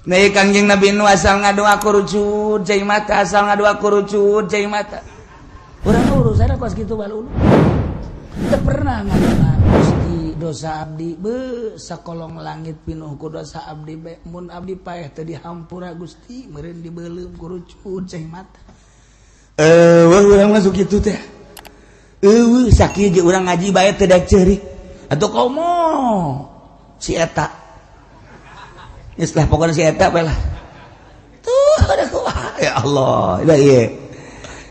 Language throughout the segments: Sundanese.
Nah, Kangjeng Nabi Nuh asal ngadoa kurucut cai mata, asal ngadoa kurucut cai mata. Urang urusan kos kitu balulu. Teu pernah ngadoa, Gusti, dosa abdi be sakolong langit pinuh ku dosa abdi be, mun abdi paeh teu dihampura Gusti, meureun dibeuleum kurucut cai mata. Wah, urang masuk kitu teh. Eueuh, sakieu ge urang ngaji bae teu daek ceurik. Atuh komo si eta. Geus lah, pokoknya si eta bae lah. Tuh ada kumaha, ya Allah. Dah ieu.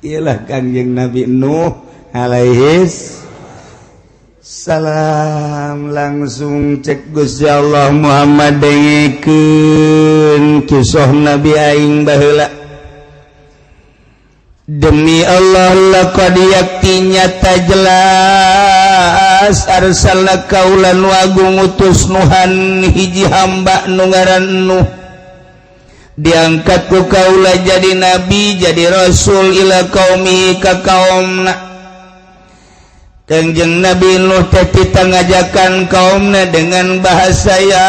Iyalah Kangjeng Nabi Nuh alaihis salam, langsung cek Gusti Allah, Muhammad, dengekeun kisah Nabi aing baheula. Demi Allah, laqad, yakti nyata jelas, arsalna, kaula nu agung utus, Nuhan, hiji hamba nu ngaran Nuh, diangkat ku kaula jadi nabi, jadi rasul, ila qaumi, ka kaumna. Kangjeng Nabi Nuh teh tita ngajakan kaumna dengan bahasa, ya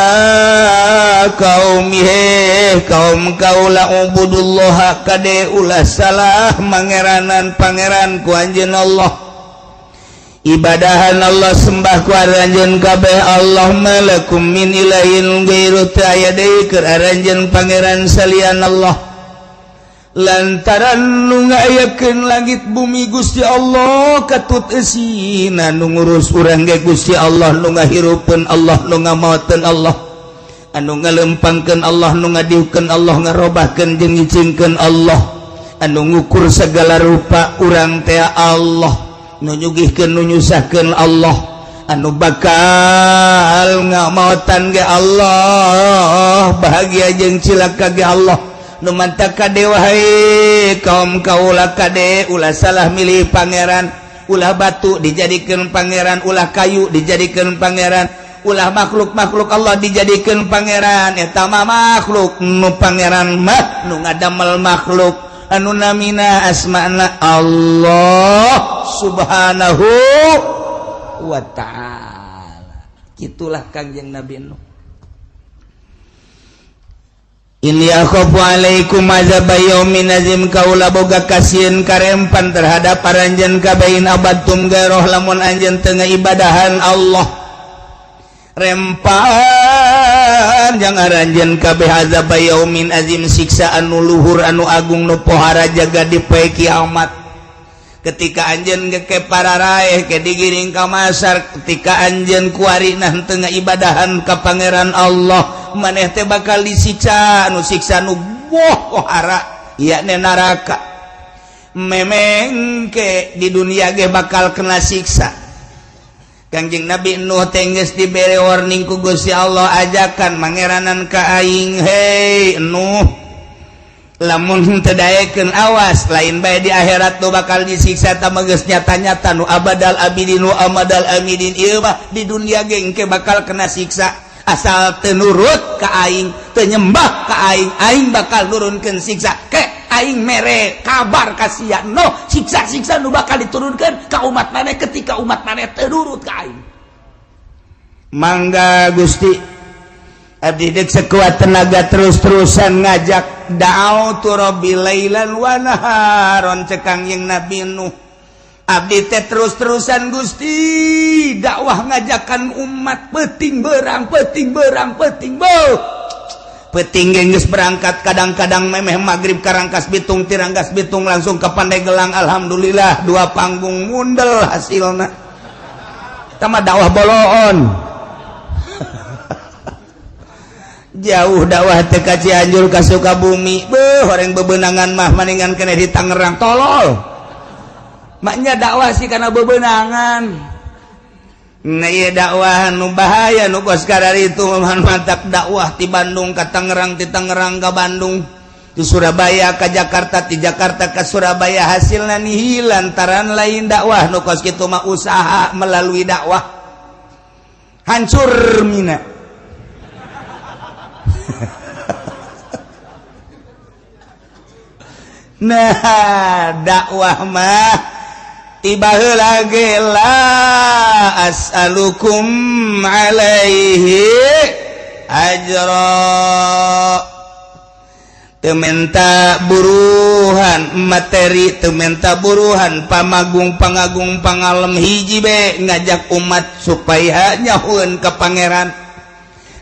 kaum, he kaum kaula, ubudullah, kade ulah salah mangeranan pangeran ku anjeun Allah, ibadahan Allah, sembah ku aranjeun kabeh Allah. Malakum min ilahin ghairu, teu aya deui keur aranjeun pangeran salian Allah, lantaran nu ngayakeun langit bumi Gusti Allah, katut eusina, nu ngurus urang ge Gusti Allah, nu ngahirupeun Allah, nu ngamaoteun Allah, anu ngalempangkeun Allah, nu ngadiukeun Allah, ngarobahkeun jeung ngicingkeun Allah, anu ngukur segala rupa urang teh Allah, nu nyugihkeun, nu nyusahkeun Allah, anu bakal ngamaotan ge Allah, bahagia jeung cilaka ge Allah. Nu mantak kade, wahai kaum kaula, kade ulah salah milih pangeran, ulah batu dijadikan pangeran, ulah kayu dijadikan pangeran, ulah makhluk-makhluk Allah dijadikan pangeran. Eta mah makhluk. Nu pangeran mah nu ngadamel makhluk, anu namina asmana Allah Subhanahu wa Ta'ala. Itulah Kangjeng Nabi Nuh. Inni akhafu alaikum azab yaumin azim, kaula boga kasieun karempan terhadap aranjeun kabeh, in abadtum gairoh, lamun anjeun teu ibadahan Allah, rempan jang aranjeun kabeh azab yaumin azim, siksa anu luhur, anu agung, nu pohara jaga di poe kiamat. Ketika anjeun ke para raeh ke digiring ka masar, ketika anjeun kuari nah teu ibadahan ka pangeran Allah, maneh teh bakal disiksa, nu siksa nu pohara yakni neraka. Memengke di dunia ge bakal kena siksa. Kangjeng Nabi Nuh teh geus dibere warning ku Gusti Allah, ajakan mangeranan ka aing, hei Nuh, lamun teu daekeun, awas, lain bae di akhirat nu bakal disiksa, tah geus nyata-nyata nu abadal abidin nu amadal amidin, ieu mah di dunia ge engke bakal kena siksa. Asal teu nurut ka aing, teu nyembah ka aing, aing bakal nurunkeun siksa. Ke aing mere kabar ka sia, no siksa-siksa nu bakal diturunkan ka umat maneh ketika umat maneh teu nurut ka aing. Mangga Gusti, abdi dek sekuat tenaga terus-terusan ngajak. Da'autu rabbi lailan wa naharon, cek Kangjeng Nabi Nuh, abdi teh terus-terusan Gusti dakwah ngajakan umat, peting berang, peting berang, peting beuh peting geus berangkat, kadang-kadang memeh maghrib ka Rangkas Bitung, ti Rangkas Bitung langsung ke Pandeglang. Alhamdulillah, dua panggung mundel hasilna. Tama dakwah boloon jauh, dakwah teh ka Cianjur, ka Sukabumi, beuh, orang bebenangan mah maningan kena di Tangerang, tolol maknya dakwah sih karena bebenangan. Nah, iya, dakwah nu bahaya nu kos itu mantap, dakwah di Bandung ke Tangerang, di Tangerang ke Bandung, di Surabaya ke Jakarta, di Jakarta ke Surabaya, hasilnya nihil, lantaran lain dakwah nu kos kitu mah, usaha melalui dakwah hancur mina. Nah, dakwah mah tiba lagi la as'alukum alaihi ajra. Teu menta buruhan materi, teu menta buruhan pamagung, pangagung, pangalem. Hiji be, ngajak umat supaya nyahueun ka Pangeran.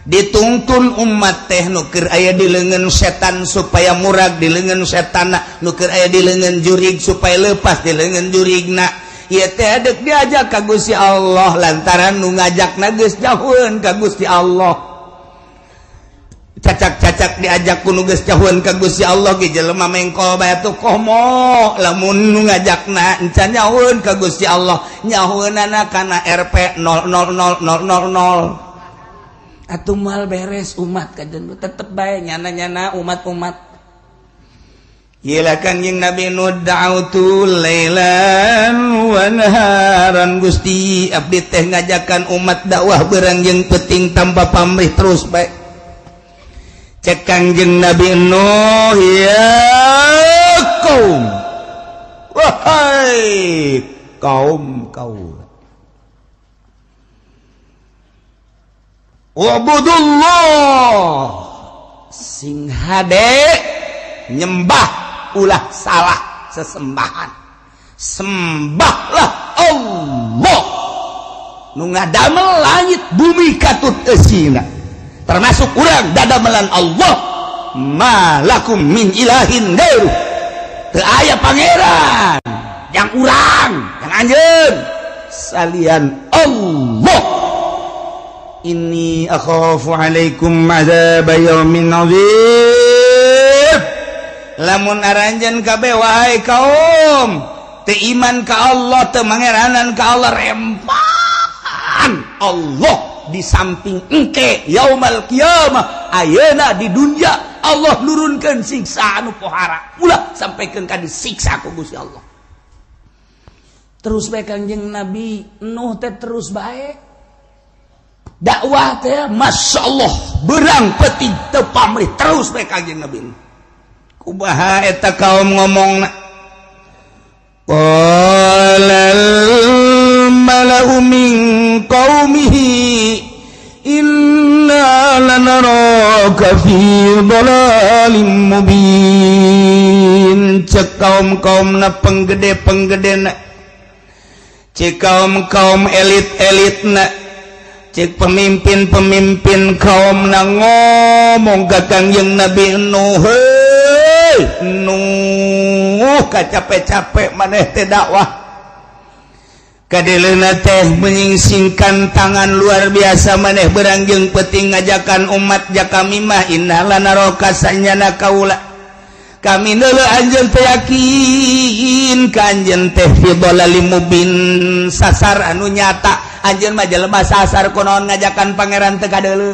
Dituntun umat teh nu keur aya di leungeun setan supaya murag di leungeun setan, nu keur aya di leungeun jurig supaya lepas di leungeun jurigna. Ieu teh dek diajak ka Gusti Allah lantaran nu ngajakna geus nyahueun ka Gusti Allah. Cacak-cacak diajak ku nu geus nyahueun ka Gusti Allah ge jelema mengkol bae tuh. Komo lamun nu ngajakna encan nyahueun ka Gusti Allah, nyahueunana kana Rp 000000, atuh moal beres umat kajen. Tetep bae nyana-nyana umat-umat. Gila, Kangjeng Nabi Nuh, da'autu lailan wa naharan. Gusti, abdi teh ngajakan umat dakwah beurang jeung peuting tanpa pamrih, terus bae. Cek Kangjeng Nabi Nuh, ya kaum, wahai kaum kaum, ubudullah, sing hade nyembah, ulah salah sesembahan, sembahlah Allah nu ngadamel langit bumi katut eusina, termasuk urang dadamelan Allah. Malakum min ilahin gairu, teu aya pangeran yang urang, yang anjeun salian Allah. Inni akhafu alaikum adzab yaumin azim. Lamun aranjeun kabeh, wahai kaum, teu iman ka Allah, teu mangeranan ka Allah, rempan Allah di samping engke yaumal kiamah, ayeuna di dunia Allah nurunkeun siksa anu pohara. Ulah sampaikan ka disiksa ku Gusti Allah. Terus bae Kangjeng Nabi Nuh teh, terus bae dakwah teh, Masya Allah, beurang peuting teu pamrih, terus bae Kangjeng Nabi Nuh. Kumaha eta kaum ngomong? Qalal mala'u min qaumihi inna lanaraka fi dhalalim mubin. Cek kaum-kaum na, penggede-penggede na, cek kaum-kaum elit-elit na, cek pemimpin-pemimpin kaum na ngomong ka Kangjeng Nabi Nuh, "Nuh, capek-capek maneh teh dakwah, kadeleuna teh menyingsingkan tangan luar biasa. Maneh beurang jeung peuting ngajakan umat ja kami mah inna lanaraka, sanyana kaula, kami neuleu anjeun teh, yakin ka anjeun teh fi dhalalim mubin, sasar anu nyata. Anjeun mah jelema sasar. Kunaon ngajakan Pangeran teu kadeuleu?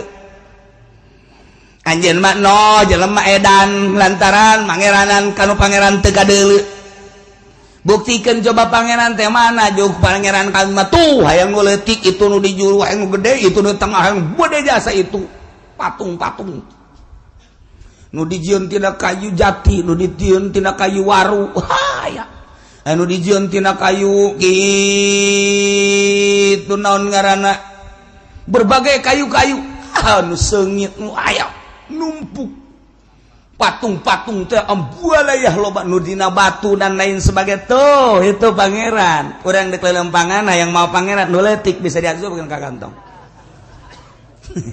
Anjeun mah no jelema edan lantaran mangeranan kanu Pangeran teu kadeuleu. Buktikan coba Pangeran teh mana. Juk Pangeran kami mah tuh, hayang nu leutik itu, nu di juru hayang nu gede itu, nu tengah hayang gede jasa itu patung-patung nu dijieun tina kayu jati, nu dijieun tina kayu waru, haya anu dijieun tina kayu kitu, naon ngaranna, berbagai kayu-kayu anu seungit nu aya numpuk patung-patung teh, ambualayah loba nu dina batu dan lain sebagai tuh. Itu Pangeran urang dek lelempangan yang mau Pangeran nu leutik bisa diasupkeun ka kantong."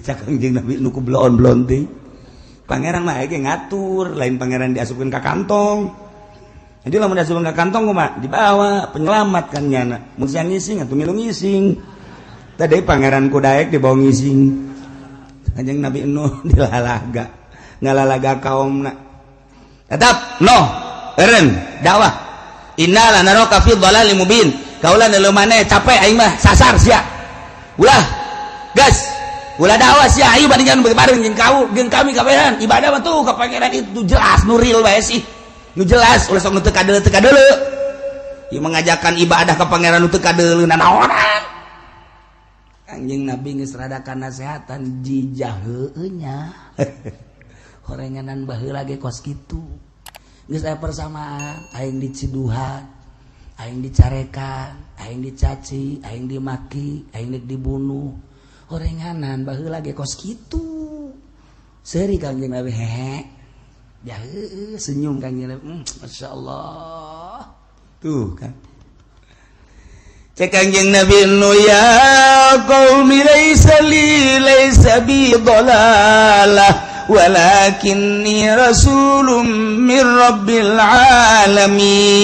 Cak Kangjeng Nabi nu ku bloon-bloon teh, Pangeran mah ge ngatur, lain Pangeran diasupkeun ka kantong. Jadi lamun diasupkeun ka kantong kumaha? Dibawa penyelamat kan nyana. Mun siang ngising atuh ngilu ngising. Tadi Pangeran kudaek dibawa ngising. Kanjeng Nabi Nuh dilalaga, ngalalaga kaumna tetap no eren dakwah. Inna lanaraka fi dhalalim mubin, kaula neuleuh maneh capek, aing mah sasar sia. Ulah gas, ulah dakwah sia. Ayo bandingan bareng jeung kau jeung kami kabehan ibadah mah tuh ka Pangeran itu jelas, nu real bae sih, nu jelas. Ulah sok nu teu kadeuleu, teu kadeuleu. Ieu mengajakan ibadah ka Pangeran nu teu kadeuleu nanaonan? Kanjeng Nabi geus rada nasehatan, jijah heueuh nya. Horenganan baheula ge kos kitu. Geus aya persamaan, aing diciduhan, aing dicarekan, aing dicaci, aing dimaki, aing dek dibunuh. Horenganan baheula ge kos kitu. Seuri Kanjeng Nabi, hehe. Ya senyum Kangjeng Nabi. Masya Allah tuh kan. Cek Kangjeng Nabi Nuh, "Ya qaumi, laisa li, laisa bi dhalalah, walakinni rasulun min rabbil alamin."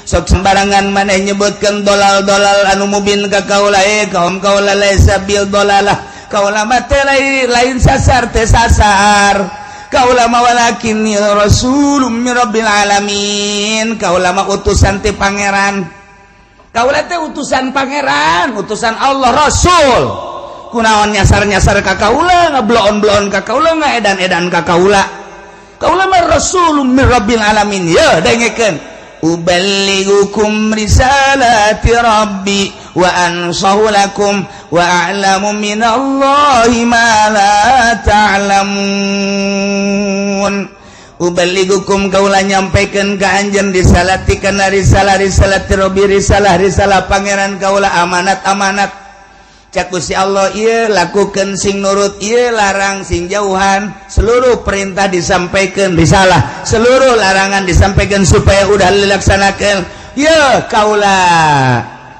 Sok sembarangan maneh nyebutkan dolal-dolal anu mubin ka kaula. Eh kaum, kaula laisa bil dolalah, kaula mah teh lain, lain sasar, teh sasar kaula mah. Walakinni rasulun min rabbil alamin, kaula mah utusan ti Pangeran, kaula teh utusan Pangeran, utusan Allah, rasul. Kunaon nyasar-nyasar ka kaula, ngebloon-bloon ka kaula, ngaedan-edan ka kaula? Kaula mah rasulun min rabbil alamin. Ya dengekeun, uballighukum risalati rabbi wa ansahu lakum wa a'lamu minallahi ma la ta'lamun. Uballighukum, kaula nyampaikan ka anjeun, risalati kana risalah, risalati rabbi, risalah risalah Pangeran kaula, amanat amanat. Cak Gusti Allah, ieu lakukan sing nurut, ieu larang sing jauhan. Seluruh perintah disampaikan, risalah, seluruh larangan disampaikan supaya udah dilaksanakan. Ya kaula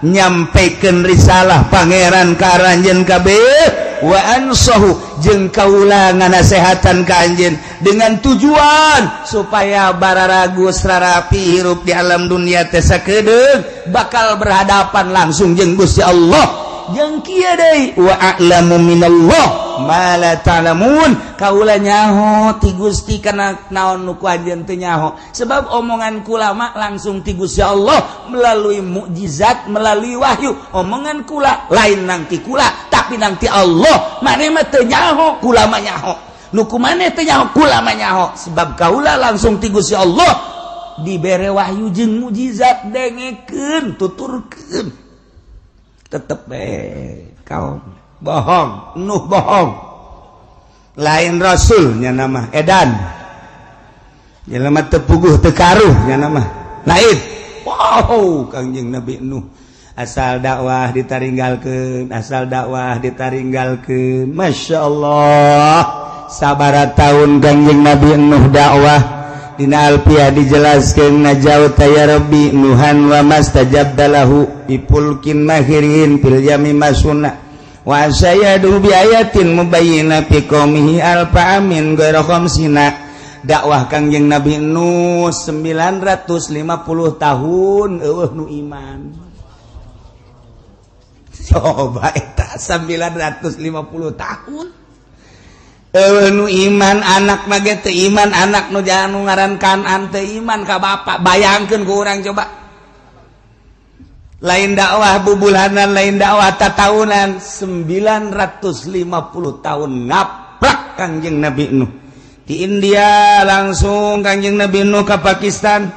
nyampaikan risalah Pangeran ka aranjeun kabeh, wa ansahu, jeung kaula nganasehatan ka anjeun dengan tujuan supaya bararagus rarapi hirup di alam dunia teh, sakedeung bakal berhadapan langsung jeung Gusti Allah. Jeung kieu deui, wa a'lamu minallah ma la ta'lamun, kaula nyaho ti Gusti kana naon nu ku anjeun teu nyaho, sebab omongan kula mah langsung ti Gusti Allah melalui mukjizat, melalui wahyu. Omongan kula lain nang ti kula, tapi nang ti Allah. Maneh mah teu nyaho, kula mah nyaho. Nu ku maneh teu nyaho, kula mah nyaho, sebab kaula langsung ti Gusti Allah dibere wahyu jeung mukjizat. Dengekeun, tuturkeun, tetep kaum bohong. Nuh bohong, lain rasulnya, nama edan, jelema teu puguh teu karuh nya nama lain. Wow, Kangjeng Nabi Nuh asal dakwah ditaringgalkeun, asal dakwah ditaringgalkeun. Masya Allah, sabaraha tahun Kangjeng Nabi Nuh dakwah? Dina Alfiah dijelaskan, najauta ya Rabbi Nuhan wa mastajabta lahu bi fulkin mahirin fil yami masuna wa sayadu bi ayatin mubayyina fi qaumihi alfa amin ghaira khamsina. Dakwah Kangjeng Nabi Nuh 950 tahun, eueuh nu iman. Coba eta 950 tahun nu iman, anak mah ge teu iman, anak nu jangan nu ngaran Kanan teu iman ka bapak. Bayangkeun ku urang coba, lain dakwah bubulanan, lain dakwah tatahunan, 950 tahun ngaprak Kangjeng Nabi Nuh. Di India langsung Kangjeng Nabi Nuh ke Pakistan,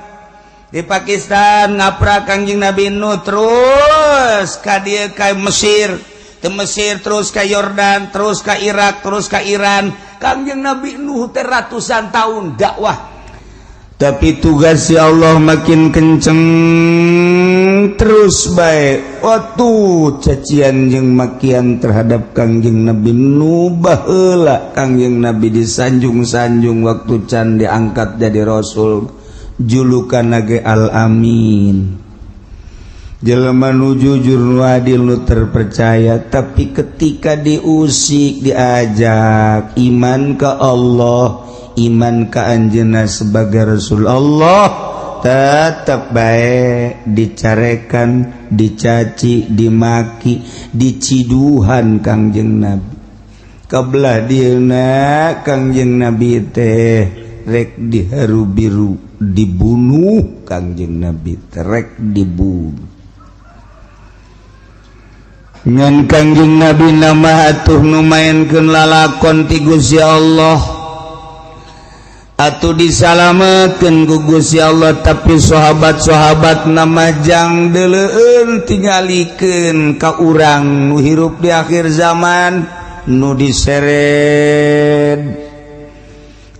di Pakistan ngaprak Kangjeng Nabi Nuh, terus ka dieu, ka Mesir, ke Mesir, terus ke Yordan, terus ke Irak, terus ke Iran. Kangjeng Nabi Nuh teh ratusan tahun dakwah, tapi tugas si Allah makin kenceng terus baik. Waktu cacian jeung makian terhadap Kangjeng Nabi Nuh, baheula Kangjeng Nabi disanjung-sanjung waktu can diangkat jadi rasul, julukan nage Al-Amin, jelema nu jujur, nu adil, nu terpercaya. Tapi ketika diusik, diajak iman ke Allah, iman ke anjeunna sebagai Rasul Allah, tetap baik dicarekan, dicaci, dimaki, diciduhan Kangjeng Nabi. Kebelah dieuna Kangjeng Nabi teh rek diharu biru, dibunuh. Kangjeng Nabi teh rek dibunuh, ngan Kangjeng Nabi nama atuh nu mainkeun lalakon ti Gusti Allah atuh disalametkeun ku Gusti Allah. Tapi sahabat-sahabat nama jang deuleueun, tingalikeun ka urang nu hirup di akhir zaman, nu diseret,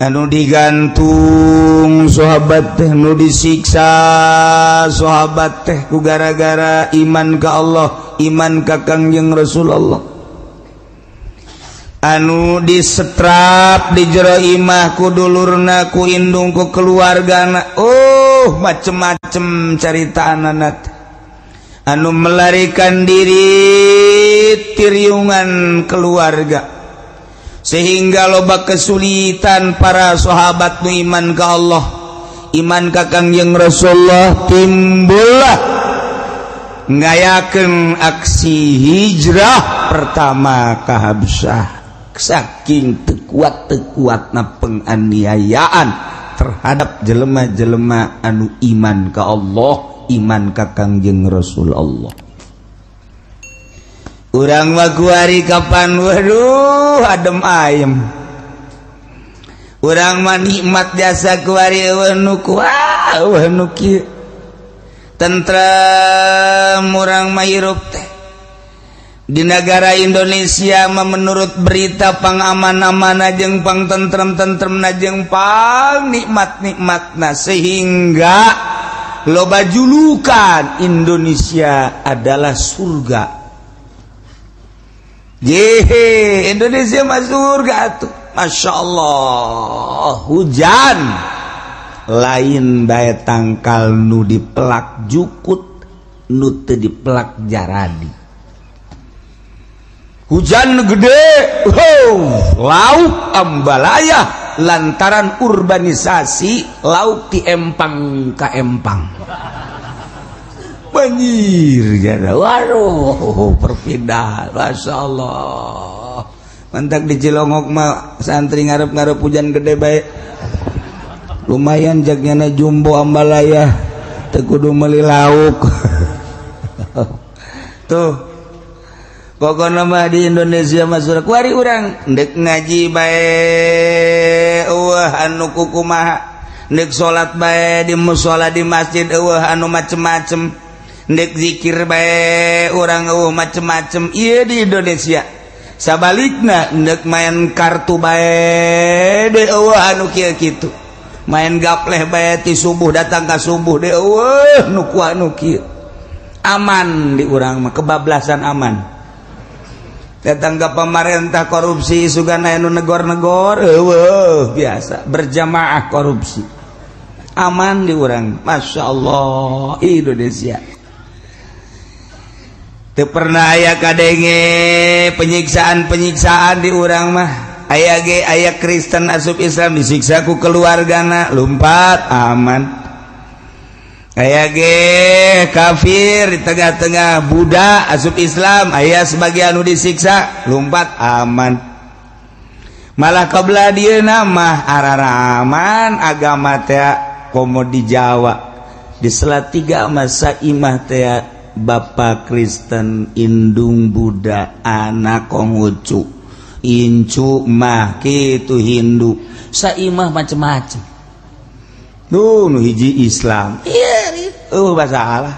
anu digantung sahabat teh, nu disiksa sahabat teh ku gara-gara iman ke Allah, iman ka Kangjeng Rasulullah. Anu disetrap di jero imah ku dulurna, ku indung, ku keluargana. Oh, macem-macem carita anak anu melarikan diri tiriungan keluarga, sehingga loba kesulitan para sahabat nu iman ke Allah, iman ka Kangjeng Rasulullah. Timbullah ngayakeun aksi hijrah pertama ke Habsyah, saking teu kuat teu kuatna penganiayaan terhadap jelema-jelema anu iman ke Allah, iman ka Kangjeng Rasul Allah. Urang mah kuari kapan, waduh, adem ayem. Urang mah nikmat jasa kuari, euweuh nu kuah, euweuh nu kieu, tentrem urang mah hirup teh di negara Indonesia mah. Menurut berita pang aman-aman jeung pang tentrem-tentrem jeung pang nikmat-nikmatna, sehingga loba julukan Indonesia adalah surga. Jehe, Indonesia mah surga tuh. Masya Allah, hujan lain bae tangkal nu dipelak jukut, nu teu dipelak jaradi. Hujan gede, oh, lauk ambalaya. Lantaran urbanisasi, lauk ti empang ka empang banjir jada. Waduh, perpindahan, Masya Allah. Mantak di Cilongok mah santri ngarep-ngarep hujan gede baik. Lumayan jagnya jumbo ambalaya, teu kudu meuli lauk tuh. Pokoknya mah di Indonesia mah surga. Kuari urang ndek ngaji bae euweuh anu kukumaha, ndek salat bae di musola, di masjid euweuh anu macem-macem, ndek zikir bae urang euweuh macem-macem. Ieu di Indonesia. Sabalikna, ndek main kartu bae de euweuh anu kieu kitu, main gapleh bae ti subuh datang ka subuh de euweuh nu kuah nu kieu. Aman di urang mah, kebablasan aman. Datang ke pemerintah korupsi, sugana anu negor-negor euweuh, biasa berjamaah korupsi. Aman di urang, Masya Allah. Indonesia teu pernah aya kadenge penyiksaan-penyiksaan di urang mah. Aya ge aya Kristen asup Islam disiksa ku keluargana, lumpat, aman. Aya ge kafir di tengah-tengah Buddha asup Islam, aya sebagian anu disiksa, lumpat, aman. Malah kebelah dia nama araraman agama teh, komo di Jawa, di Salatiga masa imah teh Bapak Kristen, indung Buddha, anak Konghucu, incu mah kitu Hindu, saimah macem-macem. Tuh, nu hiji Islam. Iya, oh, masalah.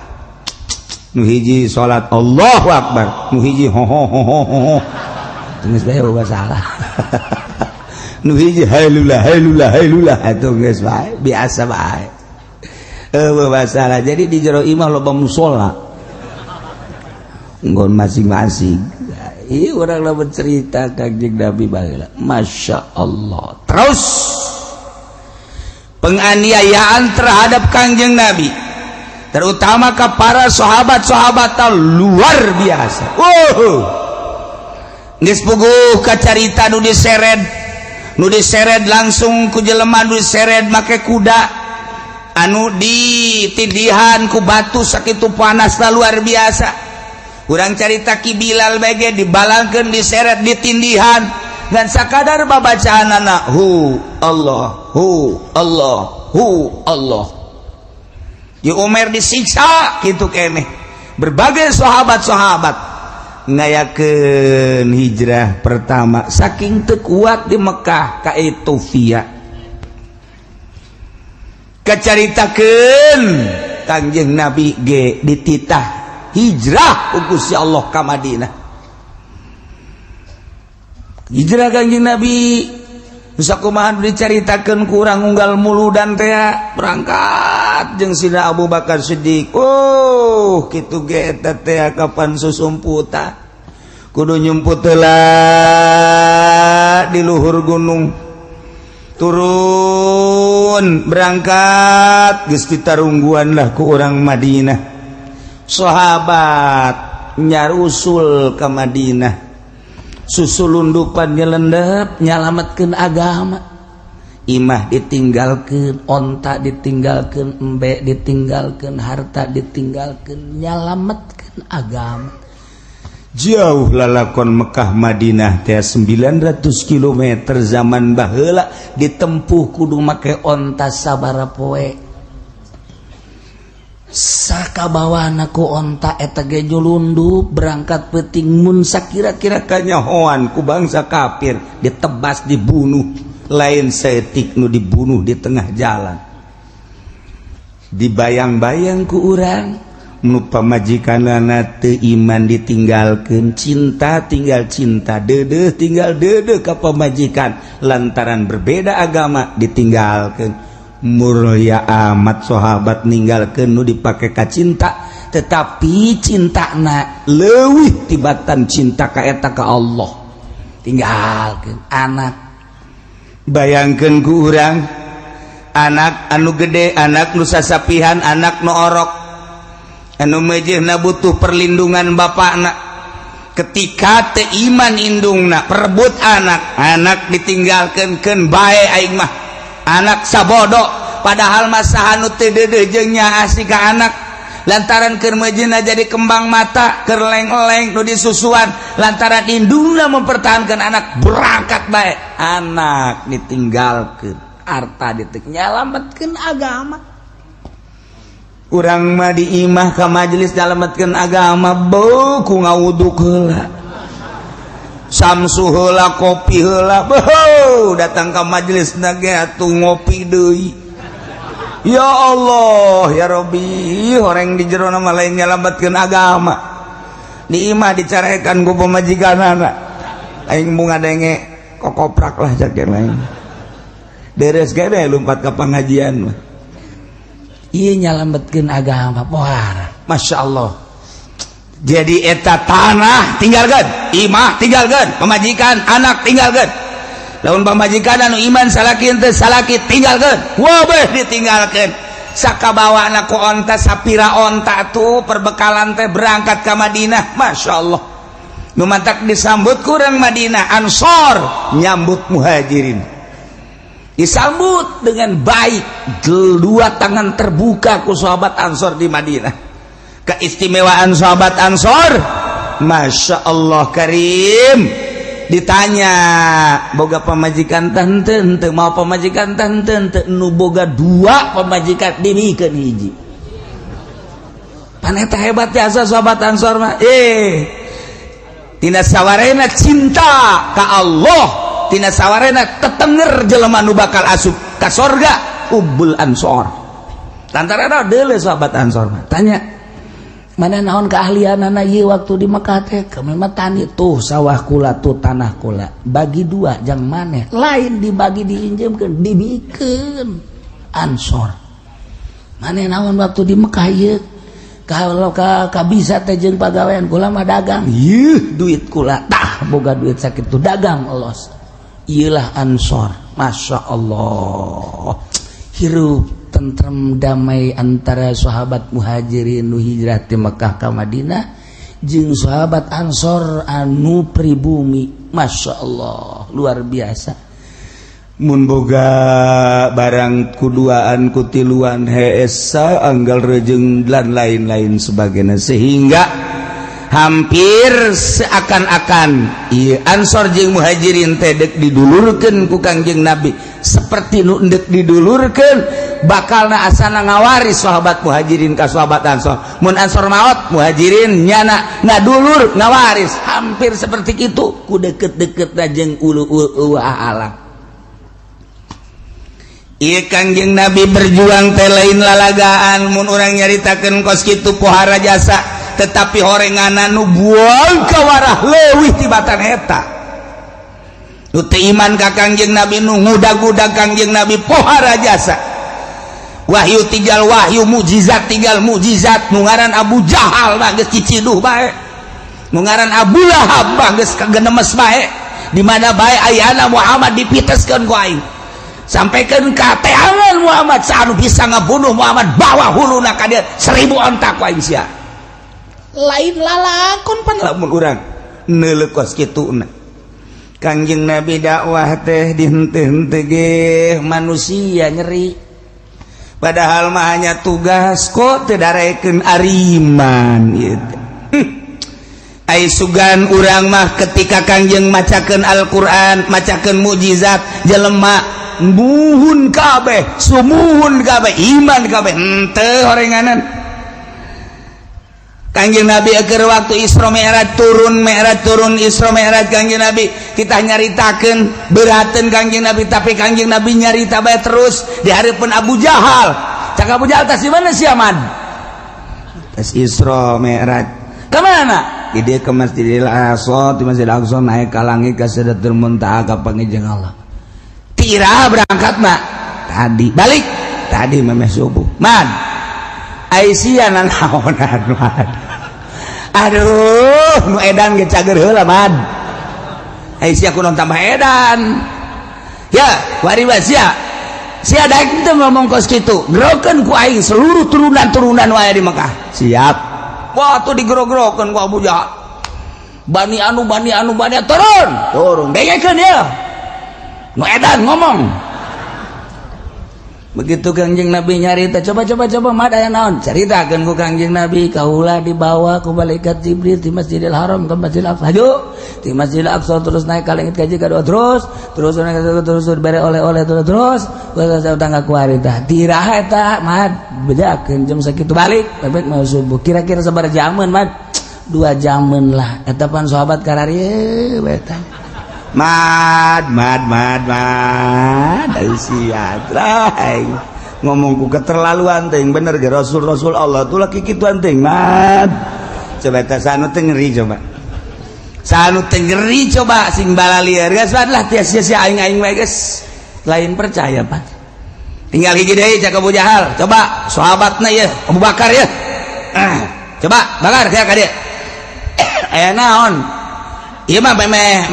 Nu hiji salat Allahu Akbar, nu hiji ho ho ho ho ho. Geus bae masalah. Nu hiji hailula hailula hailula, atuh geus bae, biasa bae. Euweuh masalah. Jadi di jero imah loba musola. Nggon masing-masing. Iya, orang lah bercerita Kangjeng Nabi baheula. Masya Allah. Terus penganiayaan terhadap Kangjeng Nabi, terutama ke para sahabat-sahabat, luar biasa. Oh, geus puguh kacarita nu diseret, nu diseret langsung ku jelema, nu diseret make kuda, anu ditindihan ku batu sakitu panasna luar biasa. Urang carita Ki Bilal bege dibalangkeun, diseret, ditindihan, dan sakadar babacaan anak hu Allah, hu Allah, hu Allah. Di Umar disiksa gitu keneh. Berbagai sahabat-sahabat ngayakeun hijrah pertama saking teu kuat di Mekah ka Ethiopia. Kacaritakeun Kangjeng Nabi ge dititah hijrah ku Gusti Allah ka Madinah. Hijrah Kangjeng Nabi sakumaha dicaritakeun kurang unggal muludan teh berangkat jeung Sina Abu Bakar Siddiq. Oh, kitu ge eta teh kapan susumputan. Kudu nyumput heula di luhur gunung, turun, berangkat, geus ditarungguan lah ku orang Madinah. Sahabat nyarusul ke Madinah, susulundupan, nyelendep, nyalametkeun agama. Imah ditinggalkan, onta ditinggalkan, embe ditinggalkan, harta ditinggalkan, nyalametkeun agama. Jauh lalakon Mekah Madinah teh 900 km. Zaman baheula ditempuh kudu make onta sabara poe. Sakabawana ku onta eta ge nyulundup berangkat peuting. Mun sakira-kira kanyahoan ku bangsa kafir, ditebas, dibunuh. Lain saeutik nu dibunuh di tengah jalan. Dibayang-bayang ku urang, nu pamajikanana teu iman ditinggalkeun, cinta tinggal cinta, deudeuh tinggal deudeuh ka pamajikan, lantaran berbeda agama ditinggalkeun. Mulia amat sahabat ninggalkeun nu dipake ka cinta, tetapi cintana leuwih tibatan cinta ka eta, ka Allah. Tinggalkeun anak. Bayangkeun ku urang, anak anu gede, anak nu sasapihan, anak nu orok, anu mejehna butuh perlindungan bapakna. Ketika teu iman indungna, perebut anak. Anak ditinggalkan, keun bae aing mah, anak sabodo. Padahal masa anu teu deudeuh jeung nyaah ka anak, lantaran keur meujeuhna jadi kembang mata, keur leng-leng nu disusuan, lantaran indungna mempertahankan anak, berangkat bae. Anak ditinggalkeun, harta ditek, nyalametkeun agama. Urang mah di imah ka majelis nyalametkeun agama, beuh, ku ngawuduk heula, samsu heula, kopi heula, beuh, datang ka majelis ge atuh ngopi deui. Ya Allah, ya Robbi, horeng di jero mah lain nyalametkeun agama. Di imah dicarekan ku pamajikanana, aing mau ngadenge kokoprak lah, cak lain beres gede, lompat ke pengajian mah. Iya, nyalametkeun agama pohara. Masya Allah. Jadi eta tanah tinggalkan, imah tinggalkan, pemajikan, anak tinggalkan. Lamun pamajikan anu iman salaki, henteu salaki tinggalkan, wabeh ditinggalkan. Sakabawa ku onta, sapira onta tuh perbekalan teh, berangkat ke Madinah. Masya Allah, nu mantak disambut ku urang Madinah. Ansor nyambut Muhajirin, disambut dengan baik, dua tangan terbuka ku sahabat Ansor di Madinah. Keistimewaan sahabat Ansor, Masya Allah Karim. Ditanya, boga pamajikan tante ente? Mau pamajikan tante ente? Nu boga dua pamajikan dibikeun hiji. Paneta hebat jasa sahabat Ansor mah. Tina sawarena cinta ka Allah, tina sawarena tetenger jelema nu bakal asup ka sorga ubul Ansor. Lantaran deule sahabat Ansor mah. Tanya, mana naon keahlian anak ieu waktu di Mekah teh? Kami mah tani. Tuh sawah kula, tuh tanah kula, bagi dua jang maneh. Lain dibagi, diinjemkeun, dibikeun Ansor. Maneh naon waktu di Mekah ieu? Kalau ka bisa teh jeung pagawean? Kula mah dagang. Yeuh, duit kula tah, boga duit sakitu, dagang los. Iyalah Ansor. Masya Allah, hirup tentrem damai antara sahabat Muhajirin nu hijrah di Mekah ka Madinah jeung sahabat Ansor anu pribumi. Masya Allah, luar biasa. Mun boga barang kuduaan, kutiluan, heesa anggal rejeng dan lain-lain sebagainya, sehingga hampir seakan-akan iya Ansor jeung Muhajirin teh dek didulurkeun ku Kangjeng Nabi, seperti nu endek didulurkeun, bakalna asana ngawaris sahabat Muhajirin ka sahabat Ansor. Mun Ansor maot, Muhajirin nyana ngadulur, ngawaris, hampir seperti itu ku deket-deket jeung ulu ulu alam. Iya, Kangjeng Nabi berjuang teh lain lalagaan. Mun urang nyaritakeun kos kitu pohara jasa, tetapi horenganan nu buang kawarah leuwih tibatan eta. Nu teu iman ka Kangjeng Nabi, nu ngudag-ngudag Kangjeng Nabi, pohara jasa. Wahyu tinggal wahyu, mukjizat tinggal mukjizat. Nu ngaran Abu Jahal mah geus ciciduh bae. Nu ngaran Abu Lahab mah geus kagenemes bae. Di mana bae ayana Muhammad dipiteskeun ku aing. Sampaikan ka teangan Muhammad, saanu bisa ngabunuh Muhammad bawa huluna ka dieu 1000 onta ku aing sia. Lain lalakon pan lamun urang neuleuh kos kituna. Kangjeng Nabi dakwah teh dihenteu-henteu ge manusia nyeri. Padahal mah hanya tugas kok teu darekeun ariman ieu teh. Ai sugan urang mah ketika Kangjeng macakeun Al-Qur'an, macakeun mukjizat, jelema muhun kabeh, sumuhun kabeh, iman kabeh, henteu horenganan. Kangjeng Nabi keur waktu Isra Mi'raj turun, Mi'raj turun, Isra Mi'raj Kangjeng Nabi kita nyaritakeun berateun Kangjeng Nabi, tapi Kangjeng Nabi nyarita bae terus di hareupeun Abu Jahal. Cak Abu Jahal, tas di mana sia, Man? Tas Isra Mi'raj. Ke mana? Di dia ke Masjidil Aqsa, di Masjidil Aqsa naik ke langit ke Sidratul Muntaha ka panggih Allah. Tira berangkat mak tadi balik tadi memeh subuh, Man. Aisyah nanaonan, Man? Aduh, nu edan ge cager heula, Man. Aisyah kunaon tambah edan ya wari sia sia daek teu ngomong kos kitu, gerokeun ku aing seluruh turunan-turunan wae di Mekah. Siap. Wah, tuh digero-gerokeun ku Abu Jahal. Bani anu, bani anu, bani anu, turun turun, dengekeun ya nu edan ngomong. Begitu Kangjeng Nabi nyarita, coba coba coba mah aya naon, caritakeun ku Kangjeng Nabi, kaula dibawa ku malaikat Jibril di Masjidil Haram ke Masjidil Aqsa, hayu di Masjidil Aqsa terus naik ka langit kaji kadua, terus terus naik terus, terus bere oleh-oleh, terus terus terus tangga kuari tah tiraha eta mah bejakeun jam sakitu balik balik mau subuh. Kira-kira sabaraha jaman, Mad? 2 jaman lah. Eta pan sahabat kararieu bae. Mad, mad, mad, mad, sia ngomongku keterlaluan ting. Bener ge Rasul Rasul Allah tuh laki kituan ting, Mad. Coba eta sanu teh ngeri, coba sanu teh ngeri, coba sing balalieur geus lah tia sia aing aing wae geus lain percaya pan. Tinggal hiji deui, cak Abu Jahal, coba sahabatna ya Abu Bakar ya. Ah, coba Bakar sia ka dieu aya naon. Ieu mah memeh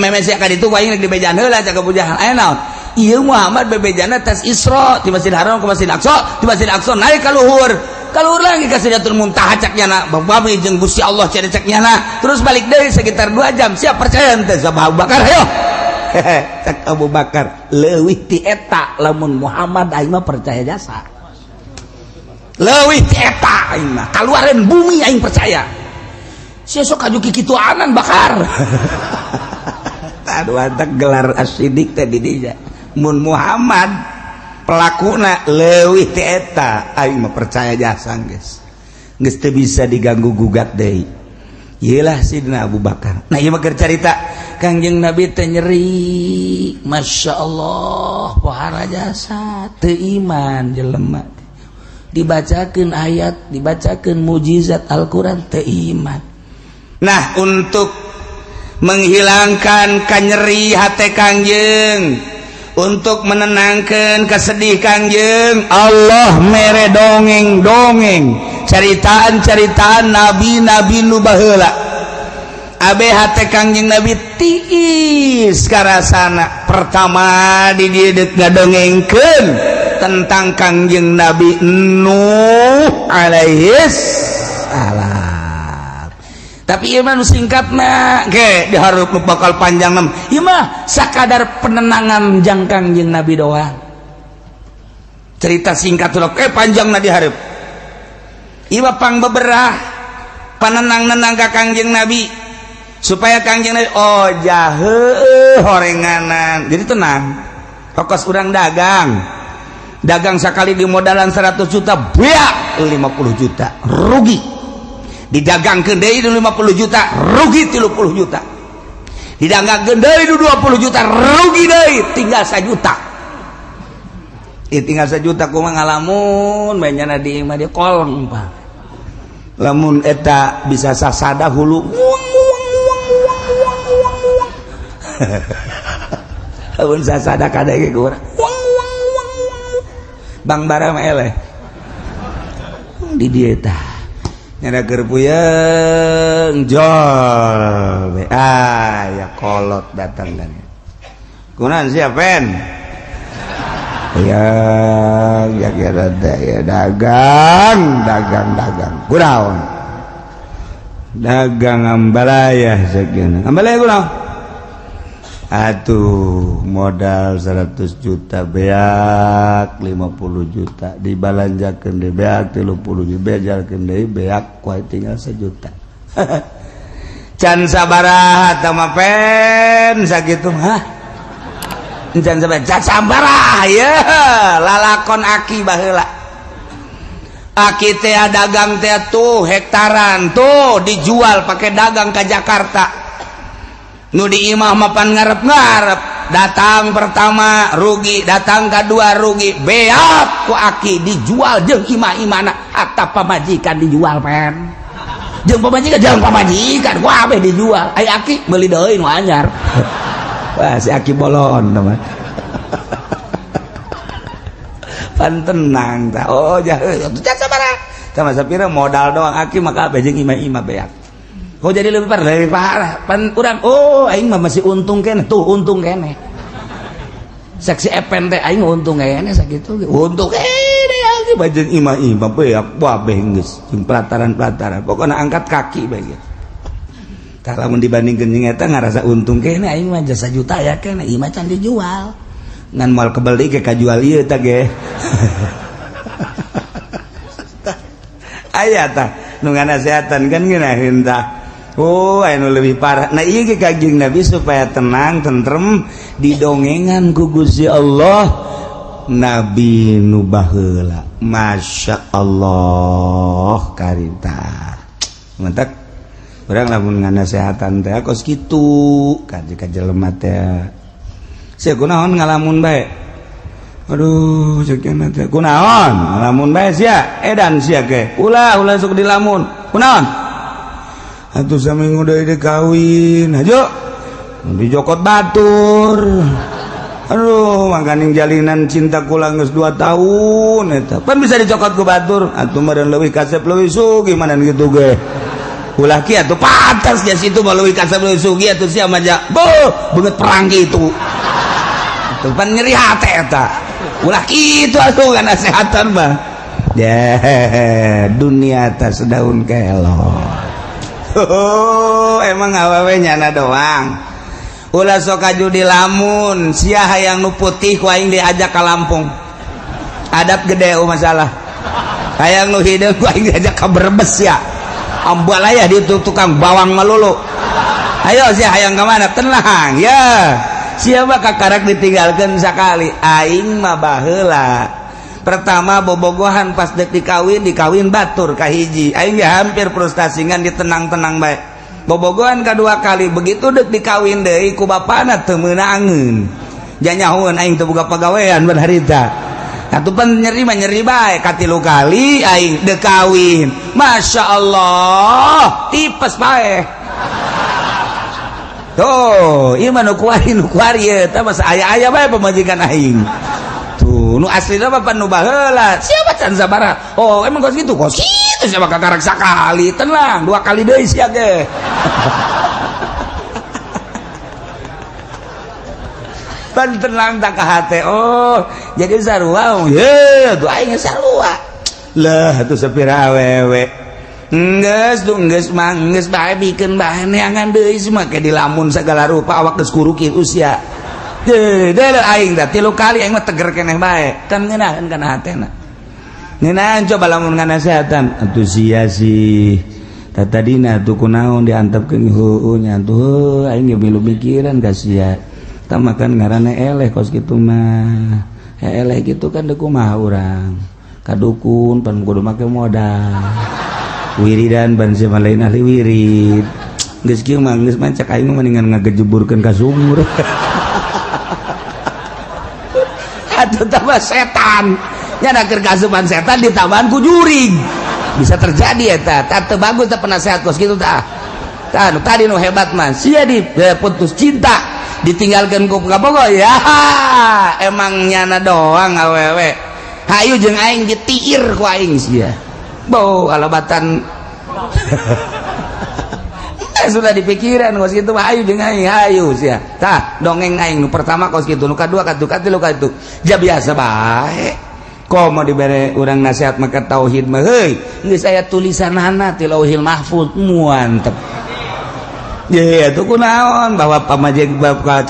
memeh sia ka ditu aing rek dibejaan heula. Cak Abu Jahal, aya naon? Ieu Muhammad bebejana tas Isra di Masjid Haram ke Masjid Aqsa, di Masjid Aqsa naik ka luhur, ka luhur lagi ka Sidratul Muntaha, cak nyana bami jeung Gusti Allah cenah cak nyana, terus balik deui sekitar 2 jam. Siap percaya henteu sama Abu Bakar? Hayo. Cak Abu Bakar, leuwih ti eta lamun Muhammad aing mah percaya jasa. Leuwih ti eta aing mah kaluareun bumi aing percaya. Sia sok aju kikituanan, Bakar. Aduh, antak gelar as-siddiq teh di dinya. Mun Muhammad pelakuna leuwih ti eta aing mah percaya jasa geus. Geus teu bisa diganggu gugat deui. Iyalah Sidina Abu Bakar. Nah, ieu mah keur carita Kangjeng Nabi teh nyeri. Masya Allah, pohara jasa teu iman jelema. Dibacakeun ayat, dibacakeun mujizat Al-Qur'an, teu iman. Nah, untuk menghilangkan kanyeri hati Kangjeng, untuk menenangkan kesedih Kangjeng, Allah mere dongeng-dongeng, ceritaan-ceritaan nabi-nabi nu baheula. Abe hate Kangjeng Nabi tiis karasana. Pertama di dieu ngadongengkeun tentang Kangjeng Nabi Nuh alaihis salam. Tapi ieu mah nu singkatna ge dihareup nu bakal panjang mah. Ieu mah sakadar penenangan jang Kangjeng Nabi doang. Cerita singkat tuh panjang na dihareup. Ieu mah pang beberah panenang-nenang ka Kangjeng Nabi supaya Kangjeng Nabi oh jahe horenganan jadi tenang. Fokus urang dagang, dagang sekali di modalan 100 juta beak 50 juta rugi, didagangkeun deui 50 juta rugi 30 juta, didagangkeun deui 20 juta rugi deui tinggal 1 juta. Ih, tinggal 1 juta kumaha ngalamun bae nyana di imah dia kolong, Pak. Lamun eta bisa sasada hulu muang muang muang muang muang muang muang. Lamun sasada kadege ku urang muang muang muang muang. Bang bara mah eleh di dieu tah. Nyana keur puyeng jol ah ya kolot datang dan kunaon sia pen ya ya ya ya dagang dagang dagang kunaon dagang ambalaya sekian ambalaya kunaon atuh modal 100 juta beak 50 juta dibalanjakeun deui beak 30 juta bejalkeun deui beak kuai tinggal 1 juta can sabaraha tah mah pen sakitu hah can sabaraha can sabaraha ye lalakon aki baheula aki teh dagang teh tuh hektaran tuh dijual pakai dagang ke Jakarta nu di imah mapan ngarep-ngarep datang pertama rugi datang kedua rugi beak ku aki dijual jeung imah-imahna hatta pamajikan dijual pen jeung pamajikan jeung pamajikan ku abeh dijual ai aki meuli deui nu anyar wah si aki bolon teman pan tenang tah oh jah can sabaraha sama sapira modal doang aki maka abeh jeung imah-imah beak. Oh jadi lebih parah pan urang oh aing mah masih untung kene tuh untung kene saksi epen teh aing untung kene sakitu untung kene aki bajeun imah-imah beak wabeh geus jeung pelataran-pelataran pokona angkat kaki bae ge tah lamun dibandingkeun jeung eta ngarasa untung kene aing mah jasa juta ya kene imah can dijual ngan moal kebeli ke kajual ieu tah ge aya tah nu nganasehatan kan ngeunaheun tah. Oh, anu lebih parah. Nah, ieu ge Kanjeng Nabi supaya tenang, tentrem didongengan ku Gusti Allah Nabi nu baheula. Masya Allah karita. Mantak urang lamun nganasehatan teh kos kitu ka jelema teh. Sia kunaon ngalamun bae? Aduh, ceuk teh kunaon ngalamun bae sia? Edan sia ge. Ulah ulah sok dilamun. Kunaon? Atuh saminggu deui dikawin aja dijokot batur aduh makaning jalinan cinta kula geus 2 tahun eta pan bisa dicokot ku batur atuh meureun leuwih kasep leuwih sugih mana gitu ge ulah kieu atuh pantas geus itu mah leuwih kasep leuwih sugih atuh sia mah ja beuh beungeut perang kitu atuh pan nyeri hate eta ulah kitu atuh nasehatan mah ya dunia atas daun kelor. Oh, emang awewe nyana doang ulah sok kaju di lamun sia hayang nu putih ku aing diajak ka Lampung adab gede oh masalah hayang nu hideung ku aing diajak ka Brebes ya ambalaya di tukang bawang melulu ayo sia hayang ka mana tenang ya sia mah kakarak ditinggalkeun sakali aing mah baheula pertama bobogohan pas dek dikawin dikawin batur kahiji aing ge hampir frustasi ngan ditenang-tenang bae bobogohan kedua kali begitu dek dikawin deui ku bapana teu meunangeun janyahoeun aing teu boga pagawean ban harita atuh pan nyeri mah nyeri bae katilu kali aing dek kawin Masya Allah tipes bae tuh ieu mah nu kuari ieu tah masa aya-aya bae pamajikan aing tuh nu aslina mah pan nu baheula siapa can sabaraha oh emang kos kitu siapa kakarak sakali tenang 2 kali deui sia ge pan tenang tak ka hate oh jadi sarua ye tuh aing sarua lah atuh sapira awewe geus tuh geus mah geus bae bikeun bae neangan deui semua ke dilamun segala rupa awak geus kuruki usia deh aing dah 3 kali aing mah teger keneh bae kan ngeunaheun kana hatena ngeunaheun coba lamun nganasehatan atuh sia sih tadina atuh kunaon diantepkeun heueuh nya atuh aing ge milu mikiran ka sia tah makan ngaranna eleh kos kitu mah eleh kitu kan deuk kumaha urang ka dukun pan kudu make modal wiridan ban sia lain ahli wirid geus kieu mah geus mah cek aing mah mendingan ngagejeburkeun ka sumur atau tambah setan nya keur kasupan setan ditambahan ku jurig bisa terjadi eta tah teu bagus teh penasehat kos kitu tah tah nu tadi nu hebat mah sia di putus cinta ditinggalkeun ku kabogoh ya emang nyana doang awewe hayu jeung aing ditiir ku aing sia bau alabatan Sudah dipikiran kos kitu mah, ayo jeung aing, ayo sia. Tah, dongeng aing nu pertama kos kitu, nu kadua katu, katilu katu. Ja biasa bae. Komo dibere urang nasihat maka tauhid mah, heuy, geus aya tulisanana ti Lauhil Mahfuz, mantep. Ya, itu kunaon bahwa pamajik